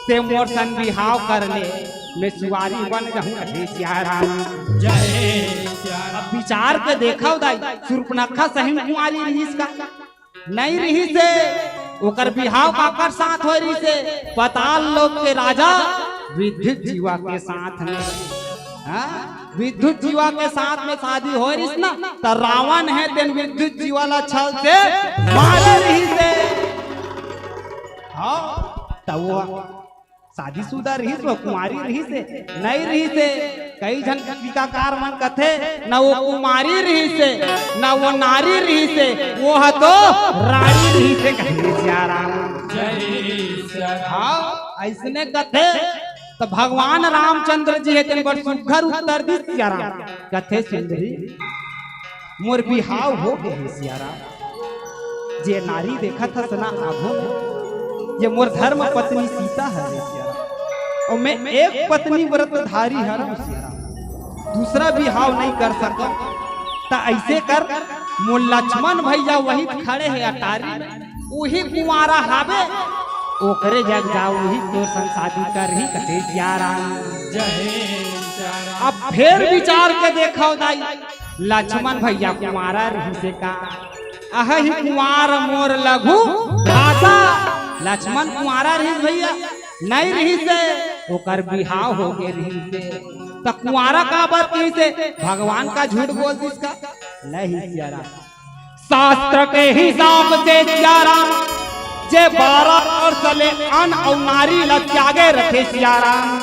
तें मोर सन बिहाव कर ले, मैं सुवारी बन जाहूँ कहे सियाराम। जय सियाराम। अब विचार के देखव दाई, सूर्पनखा सही म कुँवारी रहिस का? नइ रहिसे। ओकर बिहाव काकर साथ होय रहिसे? पताल लोक के राजा विद्युत जीवा के साथ में। हाँ? विद्युत जीवा के साथ में शादी होय रहिस ना, त रावण हे तेन विद्युत जीवा ला छल से मारे रहिसे। हाँ, त वो शादीशुदा रहिस, वो कुँवारी रहिसे, नइ रहिसे। कई झन टीकाकार मन कथे, "न वो कुँवारी रहिसे, न वो नारी रहिसे, वो ह तो रानी रहिसे," कहे सियाराम। जय सियाराम। हाँ, अइसने कथे। त भगवान रामचंद्र जी हे तेन बड़ सुघर उत्तर दिस सियाराम। कथे, "सुंदरी, मोर बिहाव हो गे हे सियाराम। जे नारी देखत हस ना आघू में, ये मोर धर्म पत्नी सीता हरे सियाराम। अउ मैं एक पत्नी व्रतधारी हरंव सियाराम। दूसरा बिहाव नइ कर सकंव। त अइसे कर, मोर लक्ष्मण भैया वही खड़े हे अटारी में, उही कुंवारा हावे, ओकरे जग जाओ, उही तोर संग शादी करही, कथे सियाराम। अब फेर विचार के देखव दाई, लक्ष्मण भैया कुंवारा रहिसे का? अहही कुंवार मोर लघु भाषा। लक्ष्मण कुंवारा रहिस भैया, नहीं रहिसे, ओकर बिहाव हो गे रहिसे। त कुंवारा काबर कहिसे? भगवान का झूठ बोल दिस का? नहीं सियाराम। शास्त्र के हिसाब से सियाराम, जे बारह वर्ष ले अन अउ नारी ल त्यागे रथे सियाराम,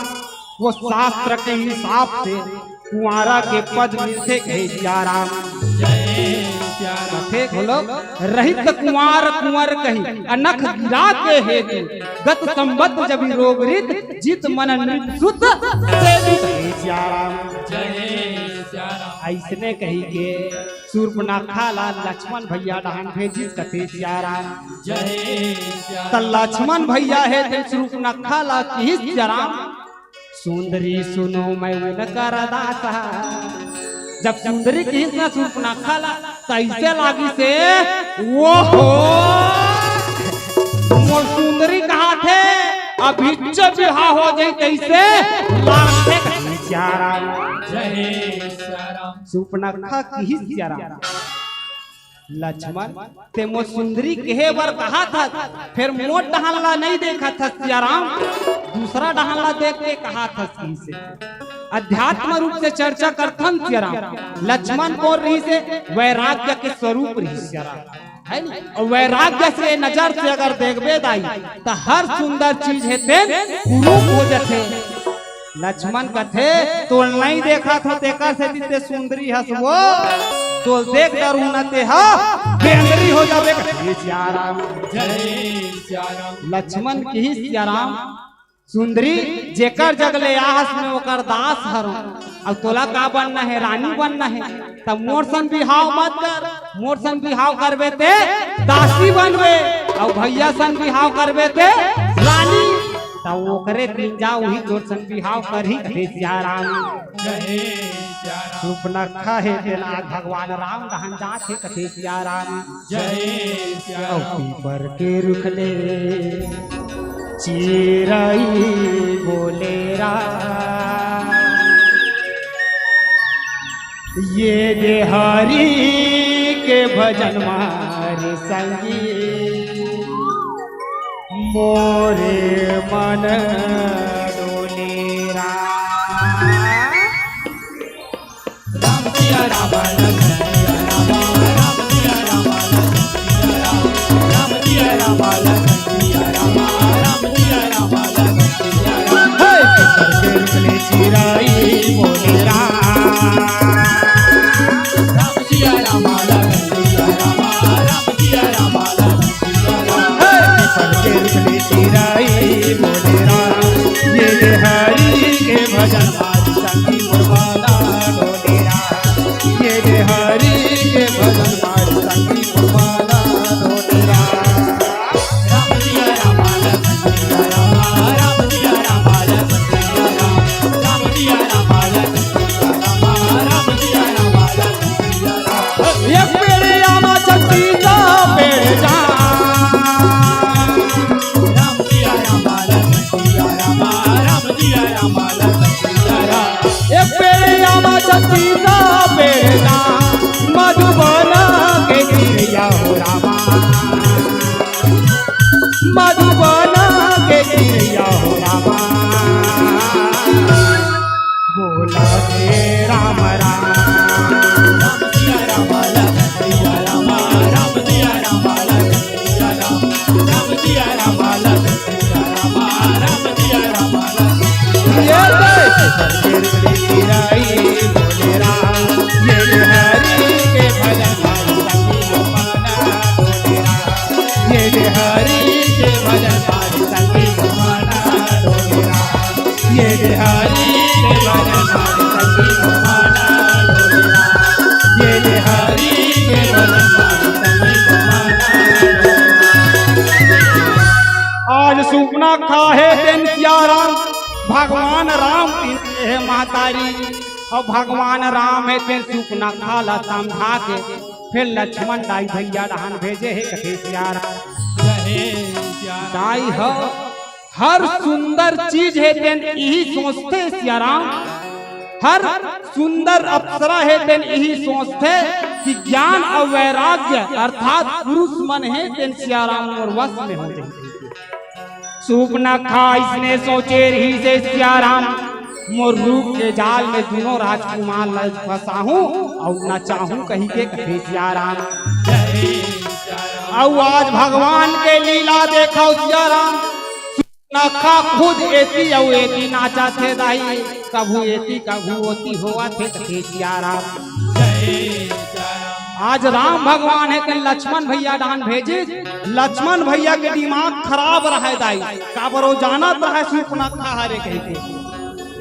वो शास्त्र के हिसाब से कुंवारा के पद मिलथे कहे सियाराम। कथे घलो, रहित कुंवार कुंवर कही, अनख गिरा के हेतु, गत संबत जब रोग रित, जित मन नृप सुत सेतु कहे सियाराम। अइसने कही के सूर्पनखा ला लक्ष्मण भैया डहान भेजिस कथे सियाराम। त लक्ष्मण भैया हे ते सूर्पनखा ला किहिस सियाराम, सुंदरी सुनो मैं उनकर दासा। जब सुंदरी किहिस ना सूर्पनखा ला, त अइसे लागिसे, ओहो, मोर सुंदरी कहाथे, अभी जब बिहाव हो जाई तइसे लागथे कथे सियाराम। सूर्पनखा किहिस सियाराम। लक्ष्मण, ते मोर सुंदरी कहे बर कहाथस, फेर मोर डहान ला नहीं देखथस सियाराम, दूसरा डहान ला देख के कहाथस कहिसे। अध्यात्म रूप से चर्चा करथन सियाराम। लक्ष्मण कोन रहिसे? वैराग्य के स्वरूप रहिस सियाराम, है नी? अउ वैराग्य से नजर से अगर देखबे दाई, त हर सुंदर चीज हे तेन कुरूप हो जथे। लक्ष्मण कथे, तोल नहीं देखथस, तेकर सेती ते सुंदरी हस वो, तोल देख डरहूं ना ते हा बेंदरी हो जाबे कथे सियाराम। लक्ष्मण किहिस सियाराम, सुंदरी जेकर जग ले आहस मैं ओकर दास हरंव, अउ तोला का बनना हे? रानी बनना हे। त मोर सन बिहाव मत कर, मोर सन बिहाव करबे ते दासी बनबे, अउ भैया सन बिहाव करबे ते रानी। त ओकरे तीन जा उही तोर सन बिहाव करही कथे सियाराम। सूर्पनखा हे तेन आज भगवान राम डहान जाथे कथे सियाराम। अउ पीपर के रुख ले चिरई बोले राम, ये दे हरि के भजन मारे संगी, मोरे मन डोले राम। आज सूर्पनखा हे तेन सियाराम, भगवान राम तीन हे महतारी, अउ भगवान राम हे तेन सूर्पनखा ला समझा के फिर लक्ष्मण दाई भैया डहान भेजे हे कथे सियाराम। जय सियाराम। दाई ह हर सुंदर चीज हे तेन इही सोचथे सियाराम, हर सुंदर अप्सरा हे तेन इही सोचथे कि ज्ञान अउ वैराग्य अर्थात पुरुष मन हे तेन सियाराम मोर वश में हो जाही। सुपनखा इसने सोचे रहिसे सियाराम, मोर रूप के जाल में दुनों राजकुमार ल फंसाहूं अउ नचाहूं कहिके कथे सियाराम। अउ आज भगवान के लीला देखव सियाराम, सुपनखा खुद एती अउ एती नाचथे दाई, कभू एती कभू ओती होवत हे कथे सियाराम। आज राम भगवान हे तेन लक्ष्मण भैया डहान भेजिस। लक्ष्मण भैया के दिमाग खराब रहय दाई, काबर वो जानत रहय सुपनखा हरे कहिके।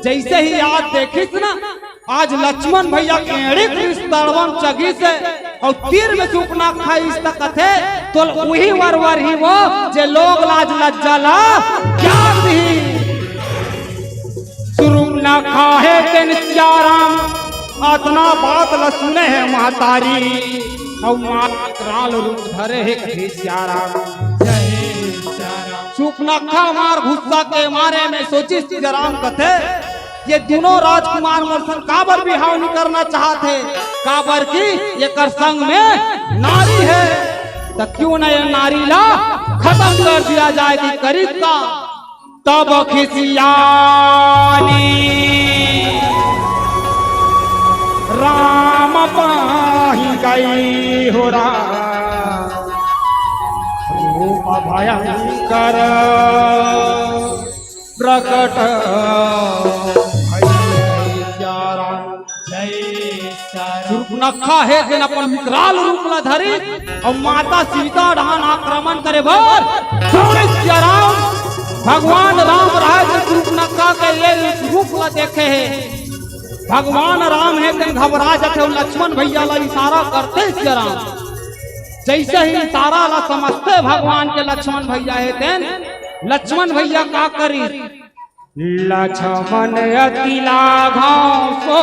जइसे ही आज देखिस ना, आज लक्ष्मण भैया के एड़ी करिस, तड़वन चघिस हे अउ तीर में सुपनखा अइस त कथे, तोल उही वर वरही वो जे लोग लाज लज्जा ला त्याग दिही। सुपनखा हे तेन सियाराम, अतना बात ल सुने हे महतारी, अउ मार विकराल रूप धरे हे कथे सियाराम। सुपनखा मार गुस्सा के मारे में सोचिस सियाराम कथे, ये दुनों राजकुमार मोर संग काबर बिहाव नइ करना चाहत हे, काबर कि एकर संग में नारी हे, त क्यों न ये नारी ला खतम कर दिया जाए। कि करिस का तब खिसियानी राम पाही गई हो राम, रूप भयंकर प्रकट भई सियाराम। जय सियाराम। सुपनखा हे तेन अपन विकराल रूप ला धरिस अउ माता सीता डहान आक्रमण करे बर दौड़िस सियाराम। भगवान राम रहय तेन सुपनखा के ये रूप ला देखे हे। भगवान राम हे तेन घबरा जथे अउ लक्ष्मण भैया ला इशारा करथे सियाराम। जइसे ही इशारा ला समझथे भगवान के लक्ष्मण भैया हे तेन, लक्ष्मण भैया का करिस? लक्ष्मण अति लाघव सो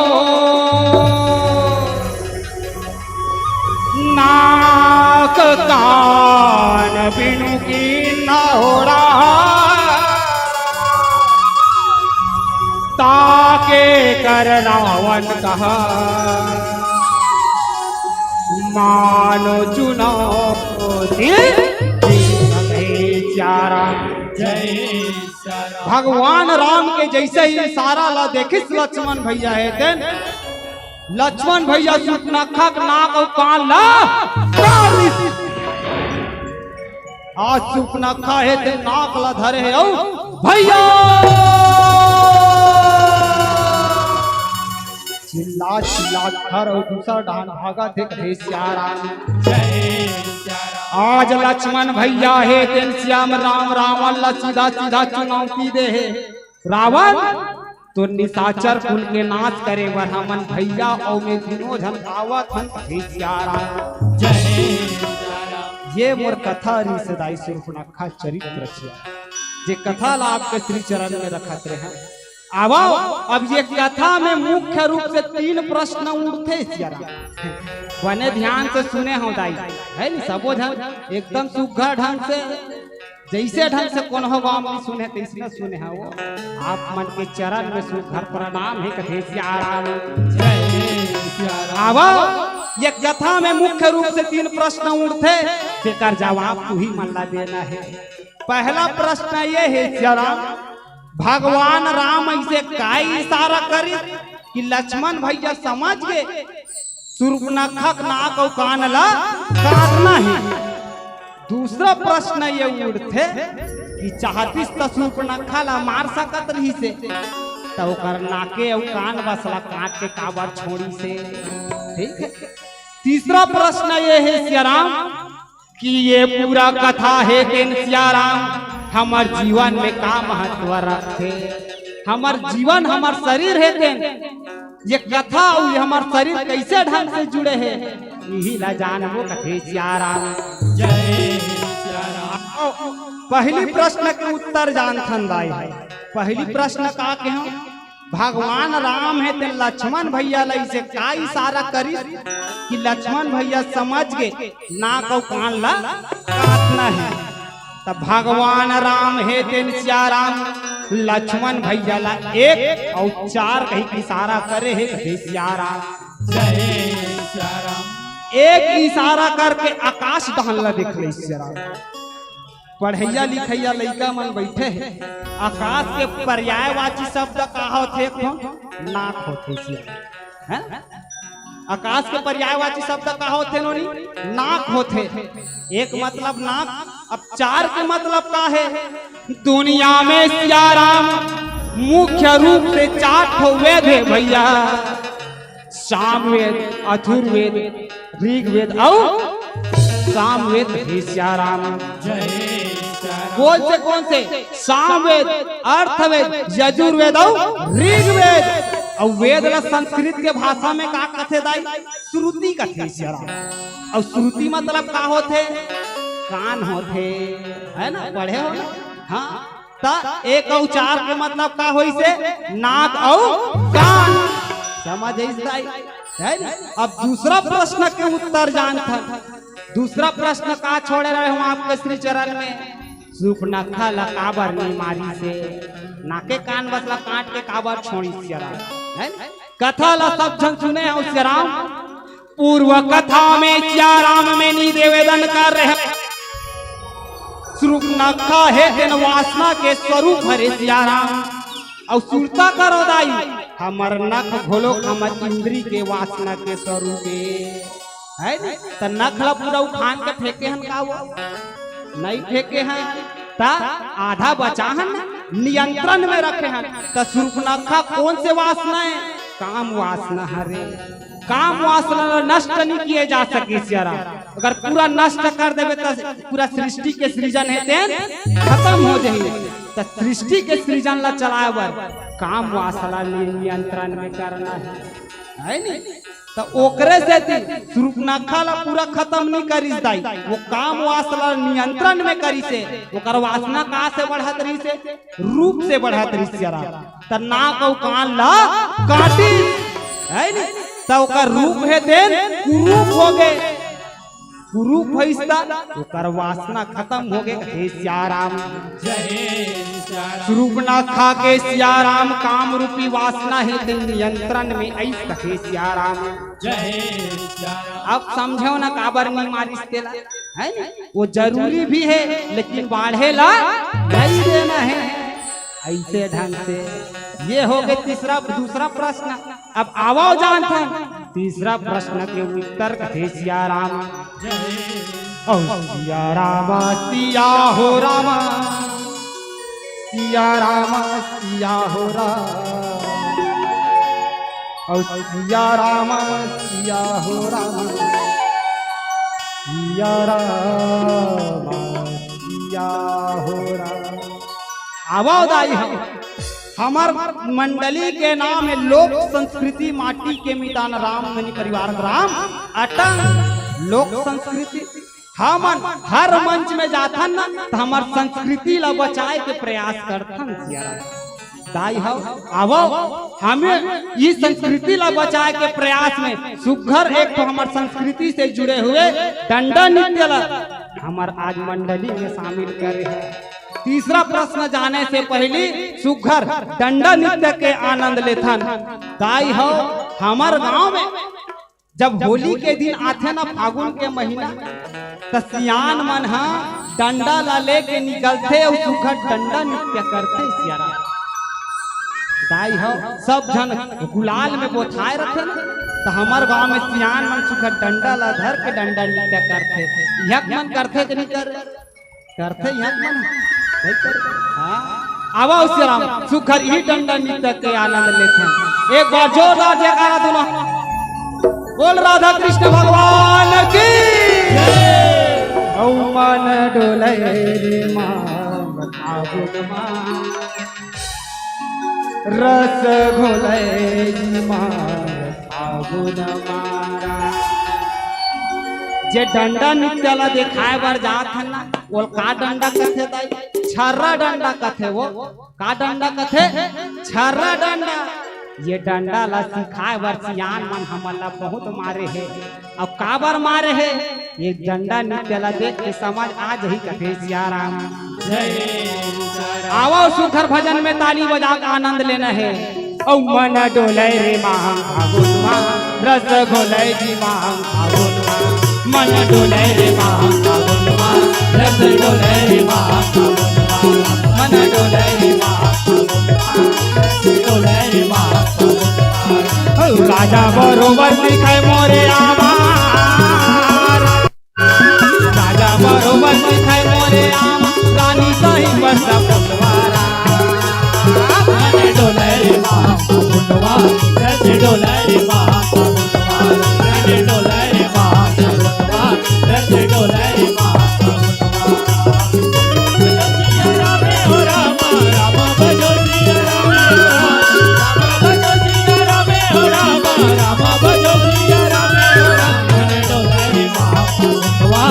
नाक कान बिनु कीन्हा हो राम। ताके कर रावण कहा मानो चुनौती। जय सियाराम। जय भगवान राम के जइसे ही इशारा ला देखिस लक्ष्मण भैया हे तेन, लक्ष्मण भैया सुपनखा के नाक अउ कान ला काट दिस। आज सुपनखा हे तेन नाक ला धरे हे अउ भैया चिल्ला चिल्ला घर अउ दूसर डहान भागत हे कथे सियाराम। जय सियाराम। आज लक्ष्मण भैया हे तेन सियाम राम रावण ला सीधा सीधा चुनौती दे हे। रावण, तोर निशाचर कुल के नाश करे बर हमन भैया अउ मैं दुनों झन आवत हन कथे सियाराम। जय सियाराम। ये मोर कथा रिहिसे दाई सुपनखा चरित्र सियाराम, जे कथा ला आपके श्री चरण में रखत रहेंव। आवव, अब ये कथा में मुख्य रूप से तीन प्रश्न उठथे सियाराम। बने ध्यान से सुने हव दाई, हे नी, सबो झन एकदम सुघर ढंग से, जइसे ढंग से कोनो गांव में सुने तइसने सुने हव। आप मन के चरण में सुघर प्रणाम हे कथे सियाराम। जय सियाराम। आवव, ये कथा में मुख्य रूप से तीन प्रश्न उठथे, तेकर जवाब तुही मन ला देना हे। पहला प्रश्न ये हे सियाराम, भगवान राम अइसे का इशारा करिस कि लक्ष्मण भैया समझ गे सुपनखा के नाक अउ कान ला काटना हे? दूसरा प्रश्न ये उठथे कि चाहतिस त सुपनखा ला मार सकत रहिसे, त ओकर नाके अउ कान बस ला काट के काबर छोड़िसे? ठीक हे। तीसरा प्रश्न ये हे सियाराम, कि ये पूरा कथा हे तेन सियाराम, हमर जीवन में का महत्व रखथे? हमर जीवन, हमर शरीर हे तेन, ये कथा अउ ये हमर शरीर कइसे ढंग से जुड़े हे, इही ला जानबो कथे सियाराम। जय सियाराम। पहली प्रश्न के उत्तर जानथन दाई हे। पहली प्रश्न का केहेंव? भगवान राम हे तेन लक्ष्मण भैया ला अइसे का इशारा करिस कि लक्ष्मण भैया समझ गे नाक अउ कान ला काटना हे। त भगवान राम हे तेन सियाराम लक्ष्मण भैया ला एक अउ चार कहि के इशारा करे हे, हे सियाराम। जय सियाराम। एक इशारा करके आकाश डहन ला देख ले सियाराम। पढ़इया लिखइया लइका मन बइठे हे। आकाश के पर्यायवाची शब्द का होथे? एक ठो नाक होथे सियाराम। हैं? आकाश के पर्यायवाची शब्द का होथे नोनी? नाक होथे। एक मतलब नाक, अब चार के मतलब का हे? दुनिया में सियाराम मुख्य रूप से चार ठो वेद हे भैया, सामवेद, अथुर्वेद, ऋग्वेद अउ सामवेद हे सियाराम। जय सियाराम। कौन से, कौन से? सामवेद, अर्थवेद, यजुर्वेद अउ ऋग्वेद। अउ वेद ला संस्कृत के भाषा में का कथे दाई? श्रुति कथे सियाराम। अउ श्रुति मतलब का होथे? कान होथे, है ना? पढ़े हो ना? हाँ। त एक अउ चार के मतलब का होइसे? नाक अउ कान। समझ आइस दाई? है ना? अब दूसरा प्रश्न के उत्तर जानथन। दूसरा प्रश्न का छोड़े रहे हम आपके श्री चरण में? सुपनखा ला काबर नी मारिसे? नाके कान बस ला काट के काबर छोड़िस सियाराम? है ना? कथा ला सब झन सुने हो सियाराम। पूर्व कथा में सियाराम में निवेदन करे हे, सुपनखा हे तेन वासना के स्वरूप हरे सियाराम। अउ सुरता करो दाई, हमर नख घोलो हमर इंद्री के वासना के स्वरूप हे, है नी? त नख ला पूरा उखान के फेंके हन का वो? नहीं फेंके हन, त आधा बचा हन, नियंत्रण में रखे हन। त सुपनखा कौन से वासना हे? काम वासना हरे। काम वासना ला नष्ट नहीं किए जा सके सियाराम। अगर पूरा नष्ट कर देबे त पूरा सृष्टि के सृजन हे तेन खतम हो जाही। त सृष्टि के सृजन ला चलाए बर काम वासना ला नियंत्रण में करना हे, है नी? त ओकरे सेती सुपनखा ला पूरा खतम नहीं करिस दाई, वो काम वासना ला नियंत्रण में करिसे। ओकर वासना का से बढ़त रहिसे? रूप से बढ़त रहिस सियाराम। त नाक अउ कान ला काटिस, है नी? त ओकर रूप हे तेन कुरूप हो गे। कुरूप होइस त ओकर वासना खतम हो गे, हे सियाराम। जय सियाराम। सुपनखा के सियाराम काम रूपी वासना हे तेन नियंत्रण में आइस, हे सियाराम। जय सियाराम। अब समझो ना काबर नी मारिस तेला, है नी? वो जरूरी भी हे, लेकिन बाढ़े ला नहीं देना हे। अइसे ढंग से ये हो गे तीसरा, दूसरा प्रश्न। अब आवव जानथन तीसरा प्रश्न के उत्तर, कथे सियाराम। ओ सियाराम, सिया हो राम, सियाराम, सिया हो राम। ओ सियाराम, सिया हो राम, सियाराम, सिया हो राम। आवव दाई हो। हमर मंडली के नाम हे लोक संस्कृति माटी के मितान रामधनी परिवार ग्राम अटन। लोक संस्कृति, हमन हर मंच में जाथन ना, त हमर संस्कृति ला बचाए के प्रयास करथन सियाराम। दाई हो, आवव, हमें ई संस्कृति ला बचाए के प्रयास में सुघर एक ठो हमर संस्कृति से जुड़े हुए डंडा नृत्य ला हमर आज मंडली में शामिल करे हे। तीसरा प्रश्न जाने से पहली सुघर डंडा नृत्य के आनंद लेथन। दाई हो, हमर गांव में जब होली के दिन आथे ना, फागुन के महीना, त सियान मन ह डंडा ला लेके निकलथे अउ सुघर डंडा नृत्य करथे सियाराम। दाई हो, सब झन गुलाल में बोथाए रथे ना, त हमर गांव में सियान मन सुघर डंडा ला धर के डंडा नृत्य करथे। इहक मन करथे कि नहीं कर? करथे इहाँ मन? नहीं करथे। हाँ। आवव सियाराम, सुघर इही डंडा नृत्य के आनंद लेथन। एक बार जोरदार जयकारा दूनों। बोल राधा कृष्ण भगवान की। जय। गौ मन डोले रे माँ, फागुन माँ। रस घोले रे माँ, फागुन माँ। जे डंडा नृत्य ला देखाए बर जात हन ना, ओला का डंडा कथे दाई? छर्रा डंडा कथे वो। का डंडा कथे? छर्रा डंडा। ये डंडा ला सिखाए बर सियान मन हमन ला बहुत मारे हे। अउ काबर मारे हे? ये डंडा नृत्य ला देख के समझ आ जही कथे सियाराम। जय सियाराम। आवो सुघर भजन में ताली बजा के आनंद लेना हे। अउ मन डोले रे मांग फागुन मा, रस घोले जी मांग फागुन मा। मन डोले रे मांग फागुन मा, रस डोले रे मांग फागुन मा। मन डोले रे मांग फागुन मा, रस डोले रे मांग फागुन मा। ओ राजा बरोबर दिखाए मोरे आमा। राजा बरोबर दिखाए मोरे आमा, रानी सही पर सब फुलवारा। मन डोले रे माँ, फुलवा, रस डोले रे माँ, फुलवा, रस डोले रे माँ, फुलवा, रस डोले रे माँ, फुलवा। सिया राम हो राम, राम भजो सिया राम हो राम, राम भजो सिया राम हो राम, राम भजो सिया राम हो राम। मन डोले रे माँ, फुलवा,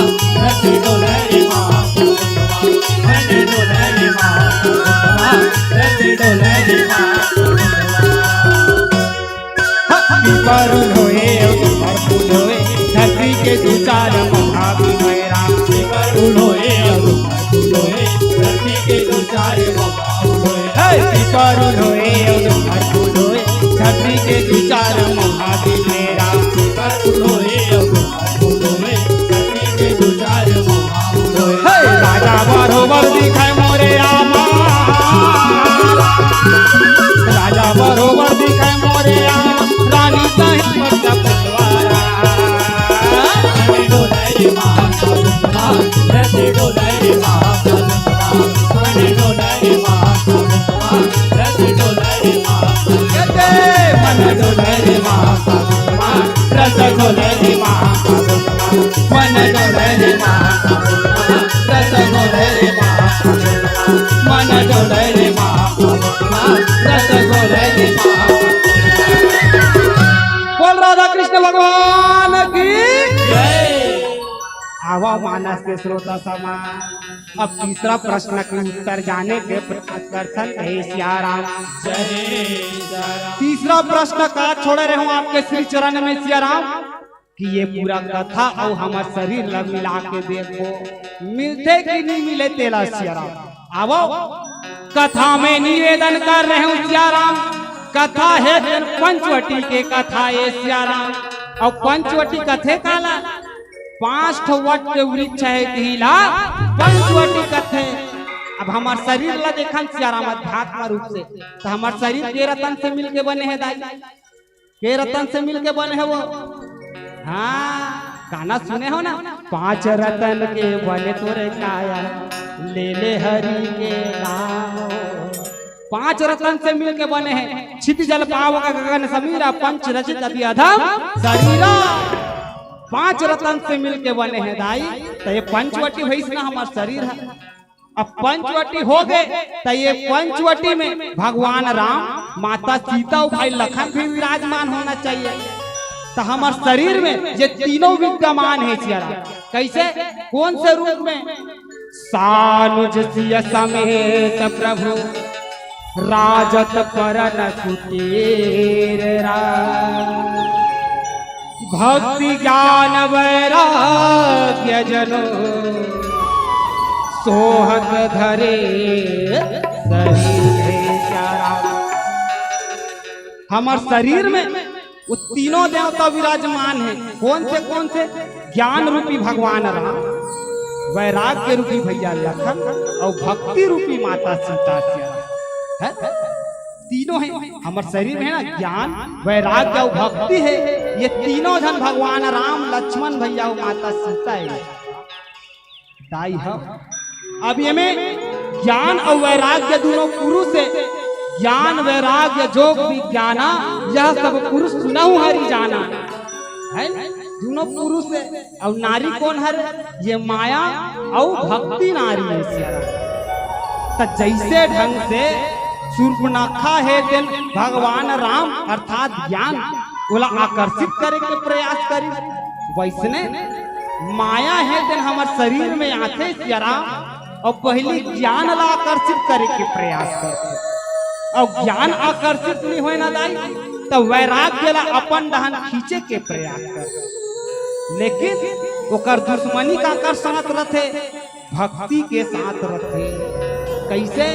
रस डोले रे माँ, फुलवा, मन डोले रे माँ, फुलवा, रस डोले रे माँ, फुलवा। पीपर फूल होए अउ तुम्हर फूल होए, धरती के दू चार मउहा भी होए राम। पीपर फूल होए अउ तुम्हर फूल होए, धरती के दू चार मउहा भी होए। हे! पीपर फूल होए अउ तुम्हर फूल होए, धरती के दू चार मउहा भी होए राम। पीपर फूल होए अउ तुम्हर फूल होए, धरती के दू चार मउहा भी होए। हे! राजा बरोबर दिखाए मोरे आमा। राजा बरोबर दिखाए मोरे आमा, रानी सही पर सब फुलवारा। मन डोले रे माँ, रस डोले रे माँ, मन डोले रे माँ, रस डोले रे माँ। मन डोले रे माँ, रस डोले रे माँ, मन डोले रे माँ, रस डोले रे माँ, मन डोले रे माँ, रस डोले रे माँ। बोल राधा कृष्ण भगवान की जय। आवा मानस के श्रोता समाज, अब तीसरा प्रश्न के उत्तर जाने के प्रयास करथन। हे सियाराम। जय सियाराम। तीसरा प्रश्न का छोड़े रहूं आपके श्री चरण में सियाराम, कि ये पूरा कथा अउ हमर शरीर ला मिला के देखो, मिलथे कि नहीं मिले तेला सियाराम। आवो, कथा में निवेदन कर रहे हूँ सियाराम, कथा हे तेन पंचवटी के कथा ए सियाराम। अउ पंचवटी कथे काला? पांच ठो वट के वृक्ष हे, तिही ला पंचवटी कथे। अब हमर शरीर ला देखन सियाराम अध्यात्म रूप से, त हमर शरीर के रतन से मिलके बने हे दाई। के रतन से मिलके बने हे वो? हाँ, गाना सुने हो ना? पांच रतन के बने तोरे काया, ले ले हरि के नाम। पांच रतन से मिलके बने हे, क्षिति जल पावक गगन समीरा, पंच रचित अति अधम शरीरा। पांच रतन से मिलके बने हे दाई, त ये पंचवटी भइस ना हमर शरीर हे। अब पंचवटी हो गे, त ये पंचवटी में भगवान राम, माता सीता अउ भाई लखन भी विराजमान होना चाहिए। त हमर शरीर में ये तीनों विद्यमान हे सियाराम। कैसे? कौन से रूप में? सानुज सिय समेत प्रभु राजत परन कुटीर राम। भक्ति ज्ञान वैराग्य जनो सोहत धरे शरीर हे सियाराम। हमर शरीर में वो तीनों देवता विराजमान हे। कौन से, कौन से? ज्ञान रूपी भगवान राम, वैराग्य रूपी भैया लखन अउ भक्ति रूपी माता सीता सियाराम। हे? तीनों हे हमर शरीर में, हे ना, ज्ञान, वैराग्य अउ भक्ति हे। ये तीनों झन भगवान राम, लक्ष्मण भैया अउ माता सीता हे। दाई ह। अब ये में ज्ञान अउ वैराग्य दूनों पुरुष हे। ज्ञान वैराग्य जोग विज्ञाना, यह सब पुरुष सुनहु हरि जाना। हे ना? दूनों पुरुष हे। अउ नारी कोन हरे? ये माया अउ भक्ति नारी हे सियाराम। त जइसे ढंग से सूर्पनखा हे तेन भगवान राम अर्थात ज्ञान ओला आकर्षित करे के प्रयास करिस, वइसने माया हे तेन हमर शरीर में आथे सियाराम। अउ पहिली ज्ञान ला आकर्षित करे के प्रयास करथे। अउ ज्ञान आकर्षित नइ होय ना दाई, त वैराग्य ला अपन डहन खींचे के प्रयास करथे। लेकिन ओकर दुश्मनी काकर साथ रथे? भक्ति के साथ रथे। कइसे?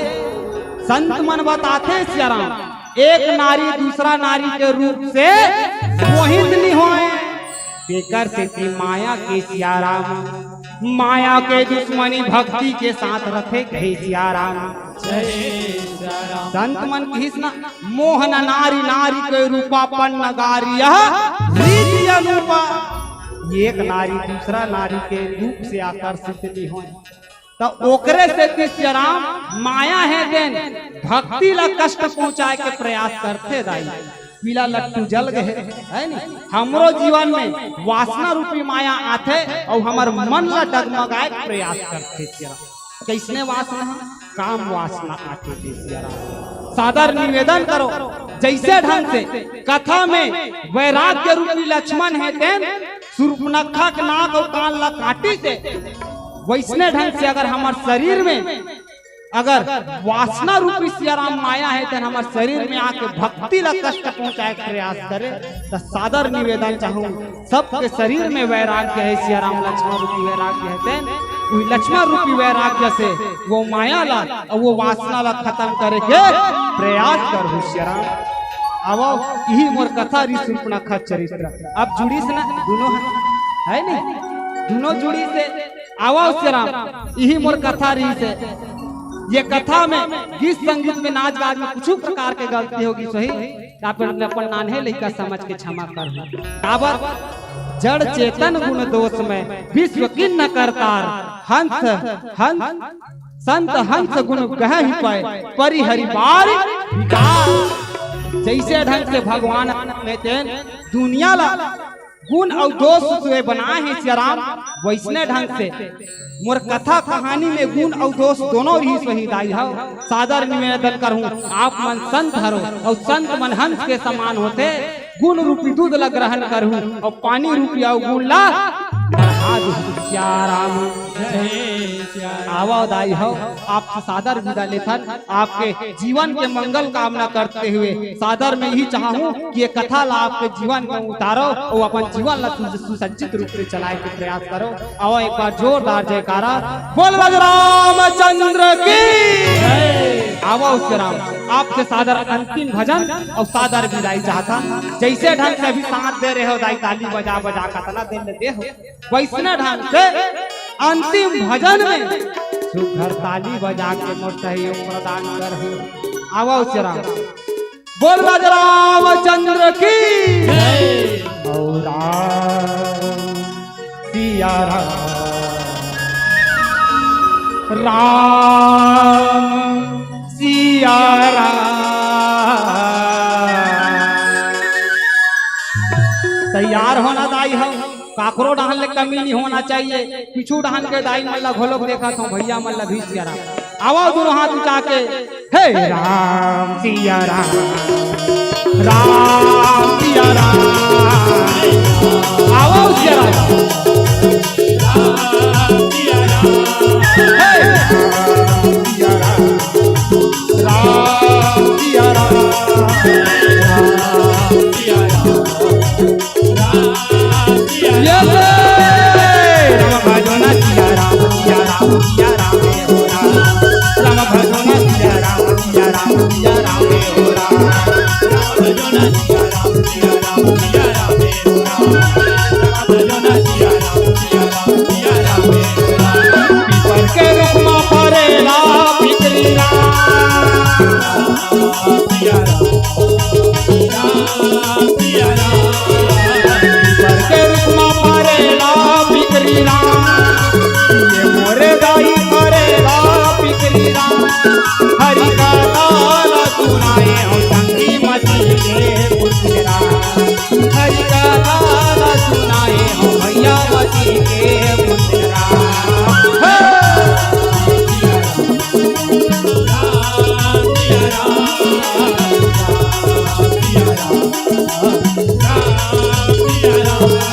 संत मन बताथे सियाराम, एक नारी दूसरा नारी के रूप से मोहित नइ होय। तेकर सेती माया के सियाराम, माया के दुश्मनी भक्ति के साथ रथे, कहे सियाराम। संत मन किहिस ना, मोह न नारी नारी के रूपा, पन न गारी यह रीति अनुपा। एक नारी दूसरा नारी के रूप से आकर्षित नइ होय। त ओकरे सेती सियाराम माया हे तेन भक्ति ला कष्ट पहुंचाए के प्रयास करथे दाई। पीला लट्टू जल गए, है नी? हमरो जीवन में वासना रूपी माया आथे अउ हमर मन ला डगमगाए के प्रयास करथे सियाराम। कइसने वासना? काम वासना आथे सियाराम। सादर निवेदन करो, जइसे ढंग से कथा में वैराग्य रूपी लक्ष्मण हे तेन सूर्पनखा के नाक अउ कान ला काटिस हे, वइसने ढंग से अगर हमर शरीर में अगर वासना रूपी सियाराम माया हे, तेन हमर शरीर में आके भक्ति ला कष्ट पहुंचाए के प्रयास करे, त सादर निवेदन चाहूं, सबके शरीर में वैराग्य हे, सियाराम लक्ष्मण रूपी वैराग्य हे, तेन उही लक्ष्मण रूपी वैराग्य से वो माया ला अउ वो वासना ला खतम करे के प्रयास करहू सियाराम। आवव, इही मोर कथा रहिस सूर्पनखा चरित्र। अब जुड़िस ना दुनों, है नी? दुनों जुड़िस हे। आवव सियाराम, इही मोर कथा रहिस हे। ये कथा में गीत संगीत में नाच गान में कुछु प्रकार के गलती होगिस होही, त अपन, अपन नान्हे लइका समझ के क्षमा करहू। काबर? जड़ चेतन गुण दोष में विश्व किन्न करतार, हंस, हंस, संत हंस गुण कहहि पाए, परि हरि बार विकार। जइसे ढंग से भगवान में तेन दुनिया ला गुण अउ दोष से बनाए हे सियाराम, वइसने ढंग से मोर कथा कहानी में गुण अउ दोष दोनों रहिस होही दाई हव। सादर निवेदन करहूं, आप मन संत हरो अउ संत मन हंस के समान होथे। गुण रूपी दूध ला ग्रहण करहू अउ पानी रूपी अवगुण ला बढ़ा दू। सियाराम। आवव दाई हव, आपसे सादर विदा लेथन। आपके जीवन के मंगल कामना करते हुए सादर में इही चाहहूं कि ये कथा ला आपके जीवन में उतारो अउ अपन जीवन ला सु-, सुसज्जित रूप से चलाए के प्रयास करो। आवव एक बार जोरदार जयकारा, बोल राजा रामचंद्र की। आवव सियाराम, आपसे सादर अंतिम भजन अउ सादर विदाई चाहथन। जइसे ढंग से अभी साथ दे रहे हो दाई, ताली बजा बजा कतना दिन ले दे हो, वइसने ढंग से अंतिम भजन में सुघर ताली बजा के मोर सहयोग प्रदान करहू। आवव सियाराम, बोल राजा रामचंद्र की। जय। सियाराम, राम सियाराम। तैयार होना दाई हव, काकरो डहन ले कमी नइ होना चाहिए। पीछू डहन के दाई मन ला घलोक देखत हव, भइया मन ला भी सियाराम। आवव दुनों हाथ उठा के, हे राम सियाराम, राम सियाराम। आवव सियाराम। हे राम सियाराम, राम सियाराम। ये ले। राम भजो ना सियाराम, सियाराम, सियाराम। राम भजो ना सियाराम, सियाराम, सियाराम। पीपर के रुख म फरेला पिपरी राम। पीपर के रुख म फरेला पिपरी राम। ये मोरे दाई फरेला पिपरी राम। हरि कथा ला सुनाए हो संगी मती के पुतरा। हरि कथा ला सुनाए हो भइया मती के पुतरा। हे!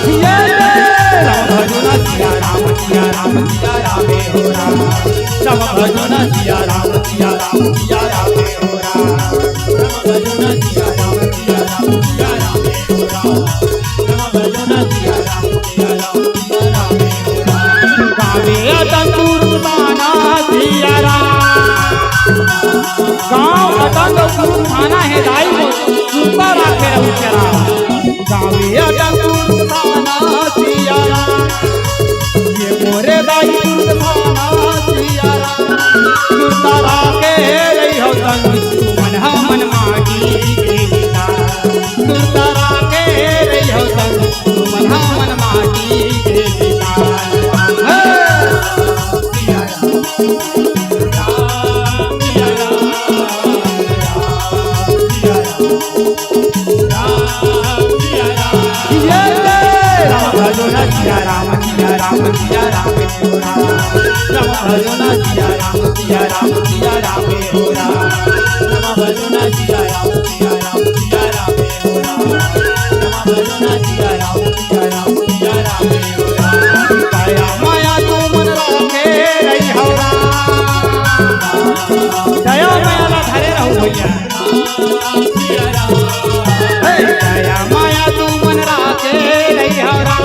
ये ले! राम भजो ना सिया राम। सिया राम, सिया राम हे हो राम। राम भजो ना सिया राम, सिया राम, सिया राम हे हो राम। राम भजो ना सिया राम, सिया राम, सिया राम हे हो राम। राम भजो ना सिया राम, सिया राम, सिया राम हे हो राम। गावे अतन तुरताना सिया राम। गाँव अतन तुरताना हे दाई, सुरता राखे रहू सिया राम। गावे अतन तुरताना सिया राम। ये मोरे दाई तुरताना सिया राम। सुरता राखे रही हो संग, मन हा मन माटी के गीता। सुरता राखे रही हो संग, मन हा मन माटी के गीता। हे! राम भजो ना सिया राम, सिया राम, सिया राम हे हो राम। राम भजो ना सिया राम, सिया राम, सिया राम हे हो राम। राम भजो ना सिया राम, सिया राम, सिया राम हे हो राम। राम भजो ना सिया राम, सिया राम, सिया राम हे हो राम। दया माया तू मन राखे रही हो राम। दया माया ला धरे रहू भैया। हे दया माया तू मन राखे रही हो राम।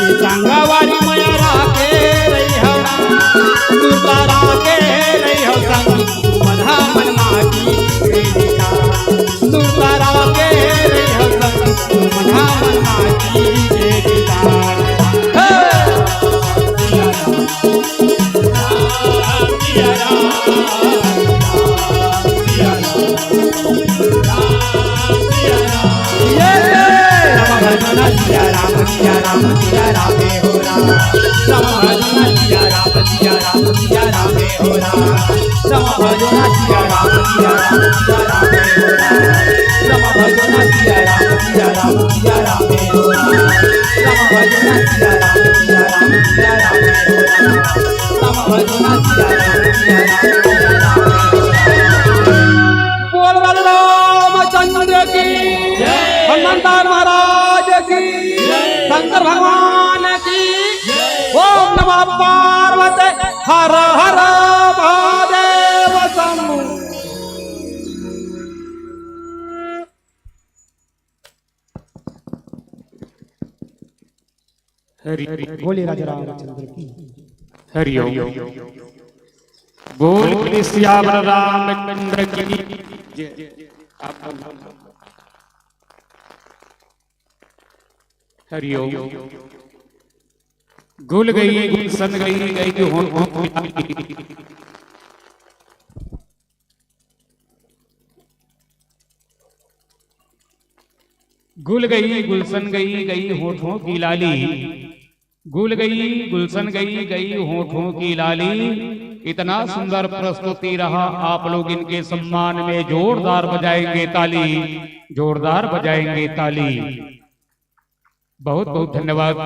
ये संगवारी माया राखे रही हो राम। सुरता राखे रही हो संग, मन हा मन माटी के गीता। सुरता राखे रही हो संग, मन हा मन माटी के गीता। हे! राम भजो ना सिया राम, सिया राम, सिया राम हे हो राम। राम भजो ना सिया राम, सिया राम, सिया राम हे हो राम। राम भजो ना सिया राम, सिया राम, सिया राम हे हो राम। राम भजो ना सिया राम, सिया राम, सिया राम हे हो राम। राम भजो ना सिया राम, सिया राम, सिया राम हे हो राम। राम भजो ना सिया राम, सिया राम, सिया राम हे हो राम। बोल बलरामचंद्र की, हनुमंतान महाराज की, शंकर भगवान की, ओम नमः पार्वती, हर हर महादेव शंभो। हरि बोले राजा रामचंद्र की। हरि ओम। बोल सियावर रामचंद्र की जय। हरि ओम। गुल गई गुलशन गई, गई होठों की लाली। गुल गई गुलशन गई, गई होठों की लाली। गुल गई गुलशन गई, गई होठों की लाली। इतना सुंदर प्रस्तुति रहा, आप लोग इनके सम्मान में जोरदार बजाएंगे ताली, जोरदार बजाएंगे ताली। बहुत बहुत धन्यवाद,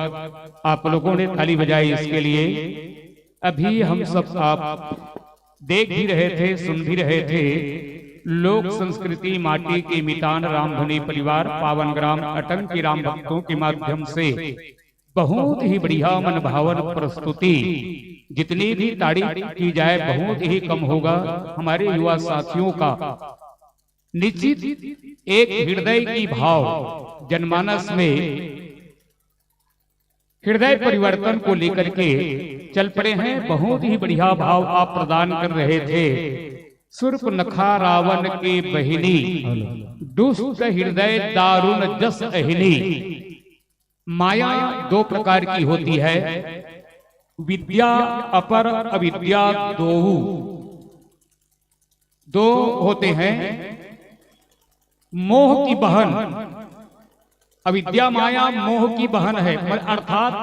आप लोगों ने ताली बजाई इसके लिए। अभी हम सब आप देख भी रहे थे, सुन भी रहे थे, लोक संस्कृति माटी के मितान रामधुनी परिवार पावन ग्राम अटंकी राम भक्तों के माध्यम से बहुत ही बढ़िया मनभावन प्रस्तुति। जितनी भी तारीफ की जाए बहुत ही कम होगा। हमारे युवा साथियों का निश्चित एक हृदय की भाव जनमानस में हृदय परिवर्तन को लेकर के चल पड़े हैं। बहुत ही बढ़िया भाव आप प्रदान कर रहे थे। सुर्पनखा रावण के बहिनी, दुष्ट हृदय दारुण जस अहिनी। माया दो प्रकार की होती है, विद्या अपर अविद्या दोऊ। दो होते हैं। मोह की बहन अविद्या माया मोह की बहन है, पर अर्थात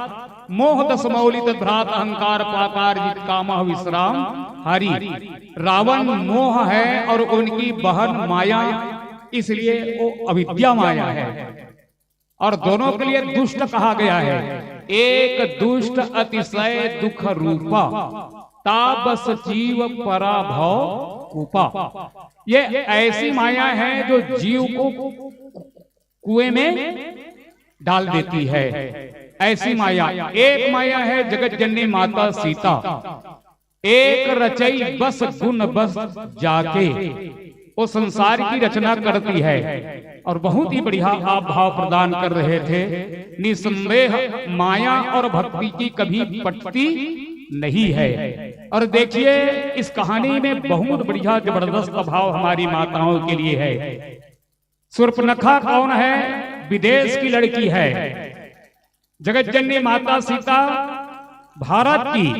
मोह दस मौलित भ्रात अहंकार पाकार जित कामह विश्राम हरि। रावण मोह है और उनकी बहन माया, इसलिए वो अविद्या माया है। और दोनों के लिए दुष्ट कहा गया है। एक दुष्ट अतिशय दुख रूपा, ताबस जीव पराभव कूपा। ये ऐसी माया है जो जीव को कुएं में डाल देती है। ऐसी माया, एक माया है जगत जननी माता सीता, एक रचई बस गुण बस जाके, वो संसार की रचना करती है। और बहुत ही बढ़िया आप भाव प्रदान कर रहे थे। निसंदेह माया और भक्ति की कभी पटती नहीं है। और देखिए, इस कहानी में बहुत बढ़िया जबरदस्त भाव हमारी माताओं के लिए है। शूर्पणखा कौन है? विदेश की लड़की है। जगत जननी माता सीता भारत की,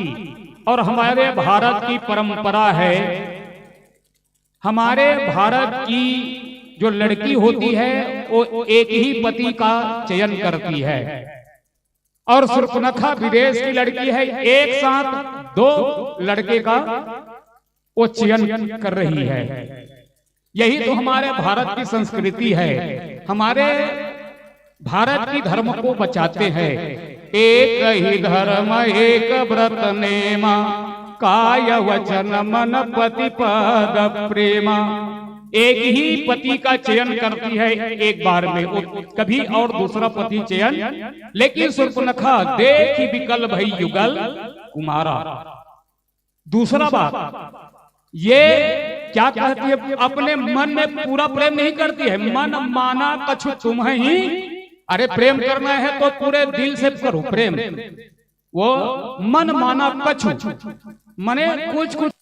और हमारे भारत की परंपरा है, हमारे भारत की जो लड़की होती है, वो एक ही पति का चयन करती है। और शूर्पणखा विदेश की लड़की है, एक साथ दो लड़के का वो चयन कर रही है। यही तो हमारे भारत की संस्कृति है। हमारे भारत की धर्म को बचाते हैं। एक ही धर्म एक व्रत नेमा, काय वचन मन पति पद प्रेमा। एक ही पति का चयन करती है एक बार में, वो कभी और दूसरा पति चयन। लेकिन शूर्पणखा देखि बिकल भई युगल कुमारा। दूसरा बात, ये क्या कहती है? अपने मन में पूरा प्रेम नहीं करती है। मन माना कछु तुम्हहीं। अरे, प्रेम करना है तो पूरे दिल से करो प्रेम। वो मन माना कछु, माने कुछ कुछ।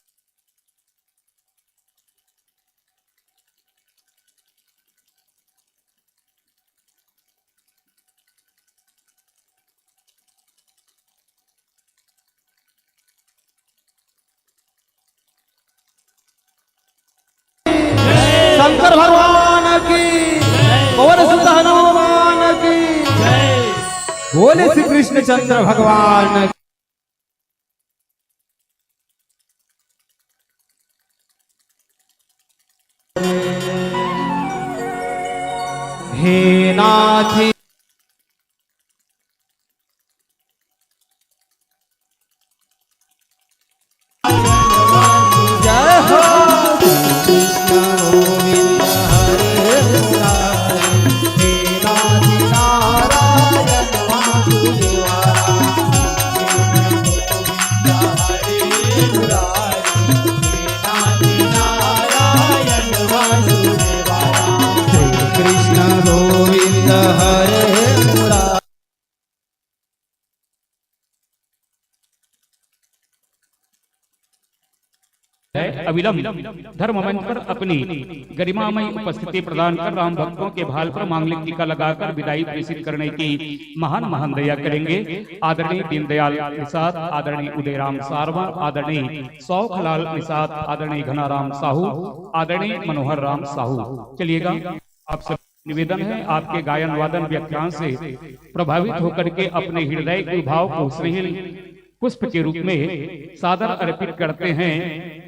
शंकर भगवान की, पवन सुत हनुमान की, बोले श्री कृष्णचंद्र भगवान की। हे नाथ। जय हो। कृष्ण गोविंद हरे मुरारी। अविलंब धर्म मंच पर अपनी गरिमामय उपस्थिति प्रदान कर राम भक्तों के भाल पर मांगलिक टीका लगाकर विदाई प्रेषित करने की महान महान दया करेंगे आदरणीय दीनदयाल निषाद, आदरणीय उदयराम सारवा, आदरणीय सौखलाल निषाद, आदरणीय घनाराम साहू, आदरणीय मनोहर राम साहू। चलिएगा, आप सब निवेदन है, आपके गायन वादन व्याख्यान से प्रभावित होकर के अपने हृदय के भाव को स्नेहिल पुष्प के रूप में सादर अर्पित करते हैं।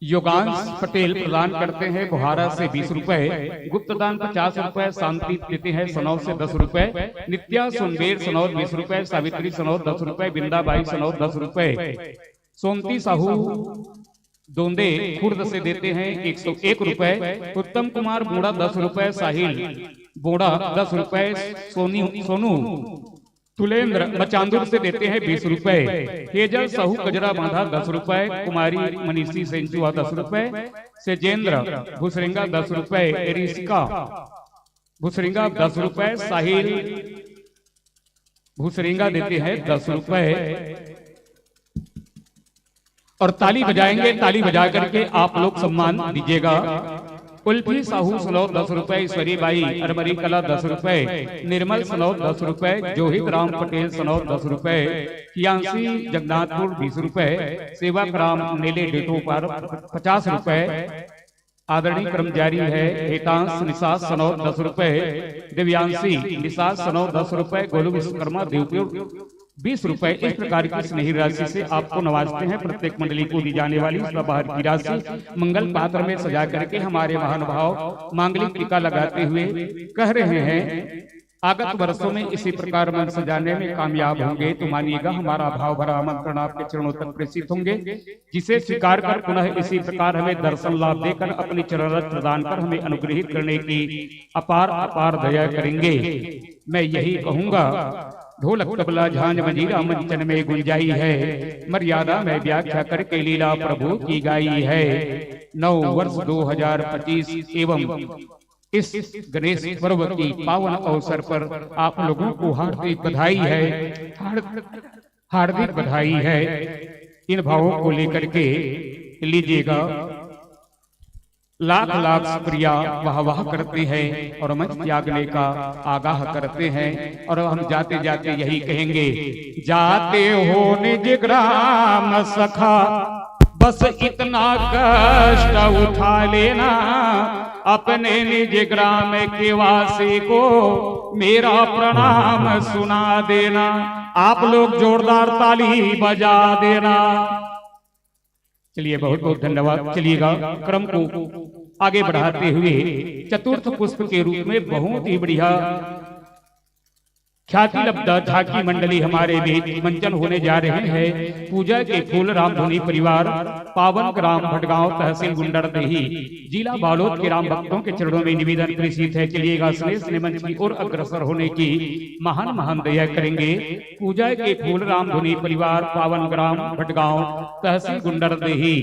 योगांश पटेल प्रदान करते हैं बोहारा से बीस रुपए, गुप्तदान पचास रुपए, शांति देते हैं सनौर से दस रुपए, नित्या सोनबेर सनौर बीस रुपए, सावित्री सनौर दस रुपए, बिंदाबाई सनौर दस रुपए, सोमती साहू दोंदे खुर्द से देते हैं एक सौ एक रुपए, उत्तम कुमार बोड़ा दस रुपए, साहिल बोड़ा दस रुपए, सोनी, सोनू तुलेंद्र मचांदुर से देते हैं बीस रुपए, हेजल साहू कजरा बांधा दस रुपए, कुमारी मनीषी सेंचुआ दस रुपए, सेजेंद्र भुसरेंगा दस रुपए, एरिसिका भुसरेंगा दस रुपए, साहिल भुसरेंगा देते हैं दस रुपए। और ताली बजाएंगे, ताली बजा करके आप लोग सम्मान दीजिएगा। उल्फी साहू सनौर दस रुपए, ईश्वरी बाई अरमरी कला दस रुपए, निर्मल सनौर दस रुपए, जोहित राम पटेल सनौर दस रुपए, कियांशी जगन्नाथपुर बीस रुपए, सेवक राम नेले डेटो पर पचास रुपए, आदरणीय कर्मचारी है हेतांश निषाद सनौर दस रुपए, दिव्यांशी निषाद सनौर दस रुपए, गोलू विश्वकर्मा देवपुर बीस रुपए। इस प्रकार की स्नेही राशि से आपको नवाजते हैं। प्रत्येक मंडली को दी जाने वाली इस बाहर की राशि मंगल पात्र में सजा करके हमारे महानुभाव मांगलिक टीका लगाते हुए कह रहे हैं, आगत वर्षों में इसी प्रकार मंच सजाने में कामयाब होंगे तो मानिएगा, हमारा भाव भरा आमंत्रण आपके चरणों तक प्रेषित होंगे, जिसे स्वीकार कर पुनः इसी प्रकार हमें दर्शन लाभ देकर अपनी चरण रज प्रदान कर हमें अनुग्रहित करने की अपार अपार दया करेंगे। मैं यही कहूंगा, ढोलक तबला झांझ मंजीरा मंचन में गुंजाई है, मर्यादा में व्याख्या करके लीला प्रभु की गाई है। नव वर्ष दो हज़ार पच्चीस एवं इस गणेश पर्व की पावन अवसर पर आप लोगों को हार्दिक बधाई है, हार्द-, हार्दिक बधाई है। इन भावों को लेकर के लीजिएगा, लाख लाख शुक्रिया, वाह वाह करते हैं और मंच त्यागने का आगाह करते हैं। और हम जाते जाते यही कहेंगे, जाते हो निज ग्राम सखा, बस इतना कष्ट उठा लेना, अपने निज ग्राम के वासी को मेरा प्रणाम सुना देना। आप लोग जोरदार ताली बजा देना। चलिए, बहुत बहुत धन्यवाद। चलिएगा, क्रम को आगे बढ़ाते हुए चतुर्थ पुष्प के रूप में बहुत ही बढ़िया ख्याति लब्धा झांकी मंडली हमारे बीच मंचन होने जा रही है। पूजा के फूल रामधुनी परिवार, पावन ग्राम भटगांव, तहसील गुंडरदेही, जिला बालोद के राम भक्तों के चरणों में निवेदन प्रेषित है। चलिएगा, स्नेह स्नेह मंच की ओर अग्रसर होने की महान महान दया करेंगे। पूजा के फूल रामधुनी परिवार, पावन ग्राम भटगांव, तहसील गुंडरदेही,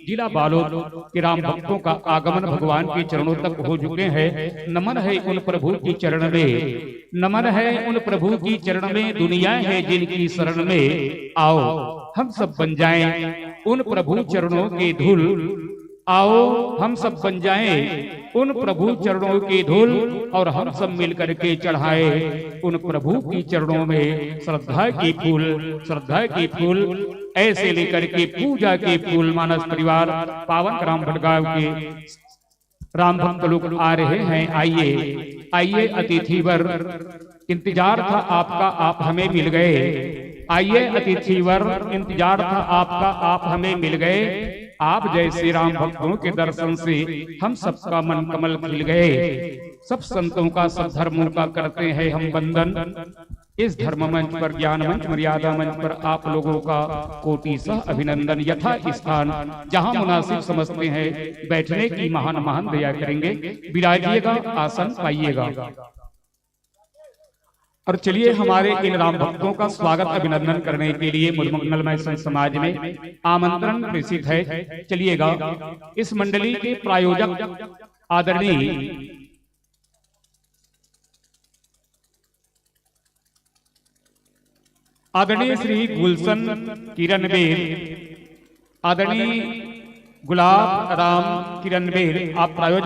जिला बालोद के राम भक्तों का आगमन भगवान के चरणों तक हो चुके हैं। नमन है उन प्रभु की चरण में, नमन है उन प्रभु की चरण में, दुनिया है जिनकी शरण में। आओ हम सब बन जाएं उन प्रभु चरणों के धूल, आओ हम सब बन जाएं उन प्रभु चरणों के धूल, और हम सब मिल करके चढ़ाएं उन प्रभु की चरणों में श्रद्धा की फूल, श्रद्धा की फूल। ऐसे लेकर के पूजा के फूल मानस परिवार पावन ग्राम भटगांव के राम भक्त लोग आ रहे हैं। आइए, आइए अतिथि वर, इंतजार था आपका, आप हमें मिल गए। आइए अतिथि वर, इंतजार था आपका, आप हमें मिल गए। आप जैसे राम भक्तों के दर्शन से हम सबका मन कमल खिल गए। सब संतों का, सब धर्मों का करते हैं हम वंदन। इस धर्म मंच पर, ज्ञान मंच, मर्यादा मंच पर आप लोगों का कोटि सह अभिनंदन। यथा स्थान जहां मुनासिब समझते हैं बैठने की महान महान दया करेंगे। विराजिएगा, आसन पाइएगा। और चलिए, हमारे इन राम भक्तों का स्वागत अभिनंदन करने के लिए मुदमंगलमय संत समाज में आमंत्रण प्रेषित है। चलिएगा, इस मंडली के प्रायोजक आदरणीय आदरणीय श्री गुलशन किरण बेर, आदरणीय गुलाब राम किरण बेर, आप प्रायोजक